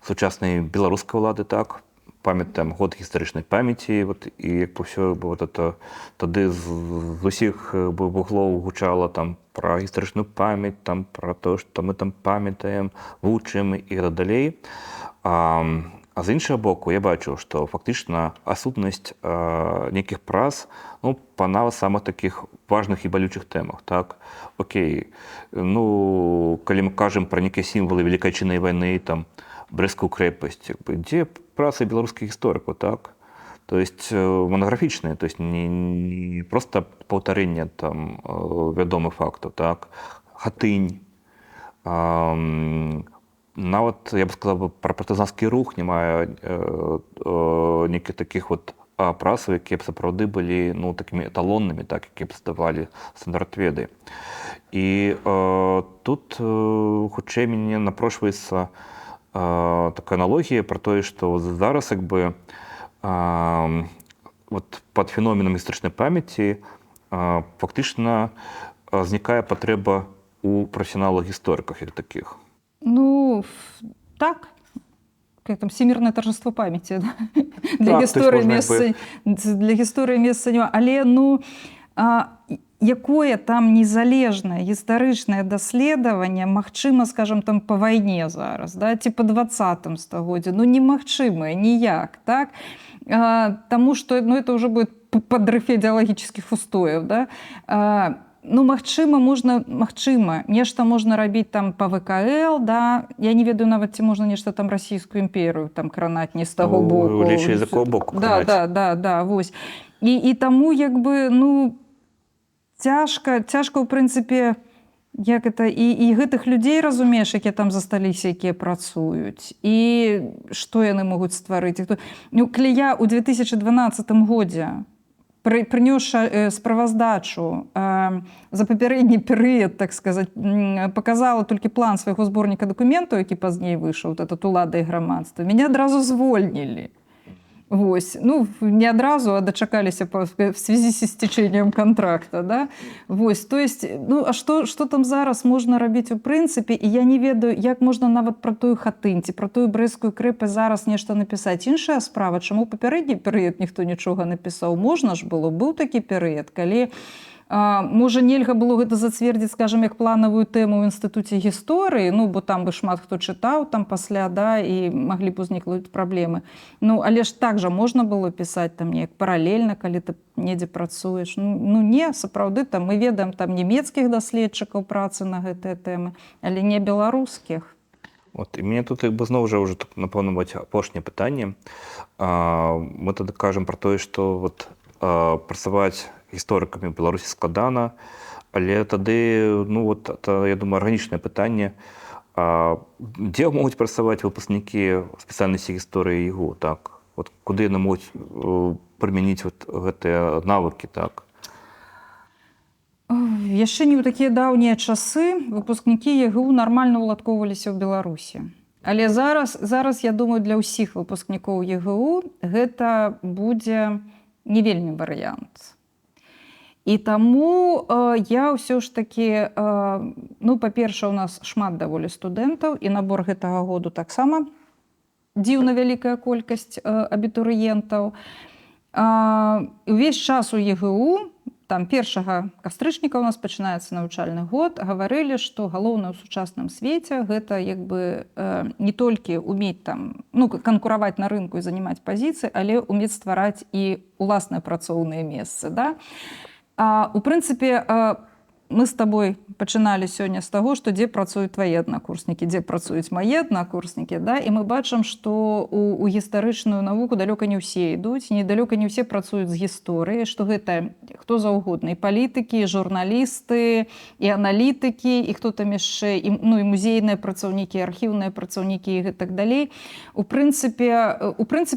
сучаснай беларускай улады, так, памятаем год гістарычнай памяці, вот, і як бы ўсё вот это тады з усіх бы вуглоў гучала там пра гістарычную памяць, там пра то, што мы там памятаем, вучым і так далей. А з іншага боку, я бачу, што фактычна адсутнасць нейкіх прац, ну, па нават самых такіх важных і балючых тэмах. Так? Окей, ну, калі мы кажам пра нейкія сімвалы Вялікай Айчыннай вайны, там, Брэсцкую крэпасць, як бы, дзе працы беларускіх гісторыкаў, так? То есть манаграфічныя, то есть не просто паўтарэнне там вядомых фактаў, так? Хатынь, нават, я б сказаў бы, пра партызанскі рух не нейкіх такіх вот працаў, якія б сапраўды былі, ну, такімі эталоннымі, так, якія б здавалі стандарт веды. І тут хутчэй мяне напрошваецца такая аналогія пра тое, што зараз як бы вот пад феноменам гістарычнай памяці фактычна знікае патрэба у прафесіяналах гісторыках як такіх. Ну, так. Как там, всемирное торжество памяти, да? Для Так, то есть гісторыі можна як бы месца, для гісторыі месца няма. Але, ну, якое там незалежнае гістарычнае даследаванне магчыма, скажем, там па вайне зараз, да, ці па 20 стагоддзі? Ну, немагчымае ніяк, так? Таму што, ну, это уже будет подрыв идеологических устоев, да? Ну, магчыма, можна, магчыма, нешта можна рабіць там па ВКЛ, да, я не ведаю нават, ці можна нешта там Расійскую імперыю там кранаць не з таго Ну, боку. лепей з якого боку кранаць. Да, вось. І таму, як бы, ну, цяжка, цяжка, ў прынцыпе, як это, і гэтых людзей, разумееш, якія там засталіся, якія працуюць, і што яны могуць стварыць. І хто. Ну, калі я ў 2012 годзе, прынёсша справаздачу за папярэдні перыяд, так сказать, показала толькі план свайго зборніка дакументаў, які пазней выйшаў, вот этот «Улада і грамадства», мяне адразу звольнілі. Вось. Ну, не адразу, а дачакаліся в связи с истечением контракта. Да? Вось. То есть, ну, а што там зараз можна рабіць у прынцыпе, і я не ведаю, як можна нават пра тую Хатынь ці пра тую Брэсцкую крэпасць зараз нешта напісаць. Іншая справа, чаму папярэдні перыяд ніхто нічога напісаў? Можна ж было, быў такі перыяд, калі можа, нельга было гэта зацвердзіць, скажем, як планавую тэму ў інстытуце гісторыі, ну, бо там бы шмат хто чытаў там пасля, да, і маглі б узнікнуць праблемы. Ну, але ж так жа можна было пісаць там неяк паралельна, калі ты недзе працуеш. Ну не, сапраўды, там мы ведаем там нямецкіх даследчыкаў працы на гэтыя тэмы, але не беларускіх. От, і мяне тут як бы зноў жа ўжо так, напэўна, баць апошняе пытанне. Мы тады кажам пра тое, што вот, працаваць гісторыкамі ў Беларусі складана, але тады, ну, вот, это, я думаю, арганічнае пытанне. Дзе могуць працаваць выпускнікі спецыяльнасці гісторыі ЕГУ, так? Вот, куды яны могуць прымяніць вот гэтыя навыкі, так? Ой, яшчэ не ў такія даўнія часы выпускнікі ЕГУ нармальна ўладкоўваліся ў Беларусі. Але зараз, я думаю, для ўсіх выпускнікоў ЕГУ гэта будзе не вельмі варыянт. І таму я ўсё ж такі, ну, па-першае, у нас шмат даволі студэнтаў, і набор гэтага году таксама дзіўна вялікая колькасць абітурыентаў. Увесь час у ЕГУ, там 1 кастрычніка у нас пачынаецца навучальны год, гаварылі, што галоўнае ў сучасным свеце гэта як бы не толькі умець там, ну, канкураваць на рынку і занимаць пазіцыі, але умець ствараць і уласныя працоўныя месцы. Да? У прынцыпе, Мы з табой пачыналі сёння з таго, што дзе працуюць твае аднакурснікі, дзе працуюць мае аднакурснікі, да? І мы бачым, што у гістарычную навуку далёка не ўсе ідуць, недалёка не ўсе працуюць з гісторыі, што гэта хто заўгодна, і палітыкі, і журналісты, і аналітыкі, і хто там яшчэ, і, ну, і музейныя працаўнікі, архіўныя працаўнікі і гэтак далей. У прынцыпе,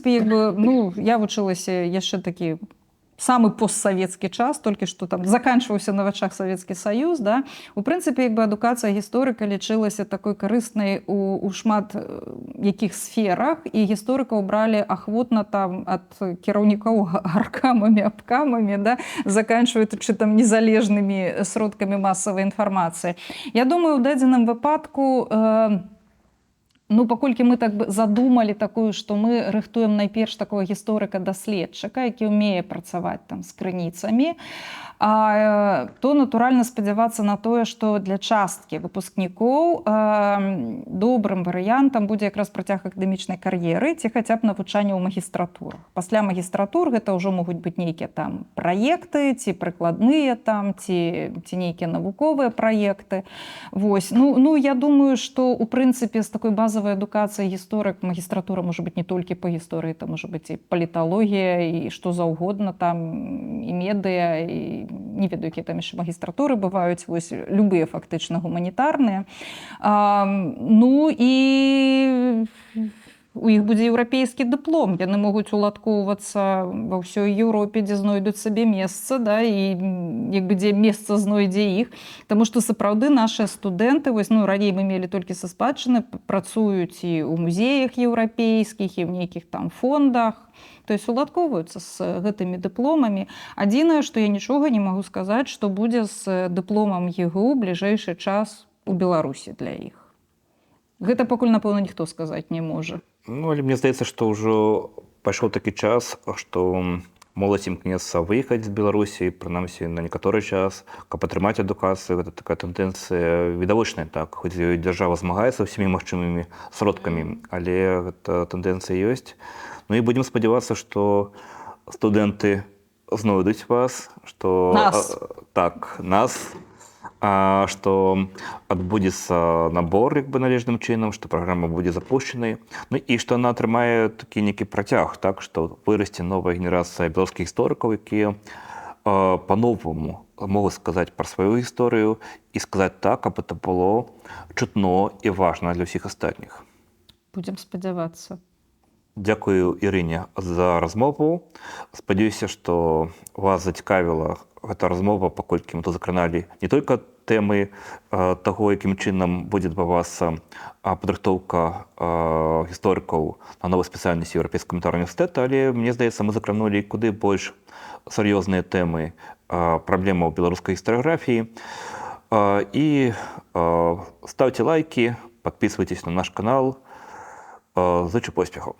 як бы, ну, я вучылася яшчэ такі самы постсавецкі час, толькі што там заканчваўся на вачах Савецкі Саюз, да? У прынцыпе, як бы, адукацыя гісторыка лічылася такой карыснай у шмат якіх сферах, і гісторыкаў бралі ахвотна там ад кіраўнікоў гаркамамі, абкамамі, да, заканчваючы там незалежнымі сродкамі масавай інфармацыі. Я думаю, у дадзеным выпадку, ну, паколькі мы так бы задумалі такую, што мы рыхтуем найперш такого гісторыка-даследчыка, які ўмее працаваць там з крыніцамі, то натуральна спадзявацца на тое, што для часткі выпускнікоў добрым варыянтам будзе якраз працяг акадэмічнай кар'еры ці хаця б навучанне ў магістратурах. Пасля магістратур гэта ўжо могуць быць нейкія там праекты ці прыкладныя там ці нейкія навуковыя праекты. Вось. Ну, я думаю, што у прынцыпе з такой базавай адукацыяй гісторык, магістратура можа быць не толькі па гісторыі, там можа быць і паліталогія, і што заўгодна там, і медыа, і не ведаю, якія там яшчэ магістратуры бываюць, вось любыя фактычна гуманітарныя. Ну і у іх будзе еўрапейскі дыплом, яны могуць уладкоўвацца ва ўсёй Еўропе, дзе знойдуць сабе месца, да, і як бы дзе месца знойдзе іх. Таму што сапраўды нашыя студэнты, вось, ну, раней мы мелі толькі са спадчыны, працуюць і ў музеях еўрапейскіх, і ў нейкіх там фондах, то есть уладкоўваюцца з гэтымі дыпломамі. Адзінае, што я нічога не магу сказаць, што будзе з дыпломам ЕГУ бліжэйшы час у Беларусі для іх. Гэта пакуль, напэўна, ніхто сказаць не можа. Ну, але мне здаецца, што ўжо пайшоў такі час, што моладзь імкнецца выехаць з Беларусі, прынамсі на некаторы час, каб атрымаць адукацыю. Гэта такая тэндэнцыя відавочная, так, хоць і дзяржава змагаецца ўсімі магчымымі сродкамі, але гэта тэндэнцыя ёсць. Ну і будзем спадзявацца, што студэнты знойдуць вас, што Нас. Так, нас, што адбудзецца набор як бы належным чынам, што праграма будзе запущенай, ну і што она атрымае такі нейкі працяг, так, што вырасце новая генерацыя беларускіх гісторыкаў, якія по-новаму могуць сказаць пра сваю гісторыю і сказаць так, каб это было чутно і важна для ўсіх астатніх. Будзем спадзявацца. Дзякую Ірыне за размову. Спадзяюся, што вас зацікавіла гэта размова, паколькі мы тут закраналі не только тэмы таго, якім чынам будзе адбывацца падрыхтоўка гісторыкаў на новай спецыяльнасці Еўрапейскага гуманітарнага універсітэта, але мне здаецца, мы закранулі куды больш сур'ёзныя тэмы праблемаў беларускай гістарыяграфіі. І ставце лайкі, падпісвайцеся на наш канал. Зычу поспехаў.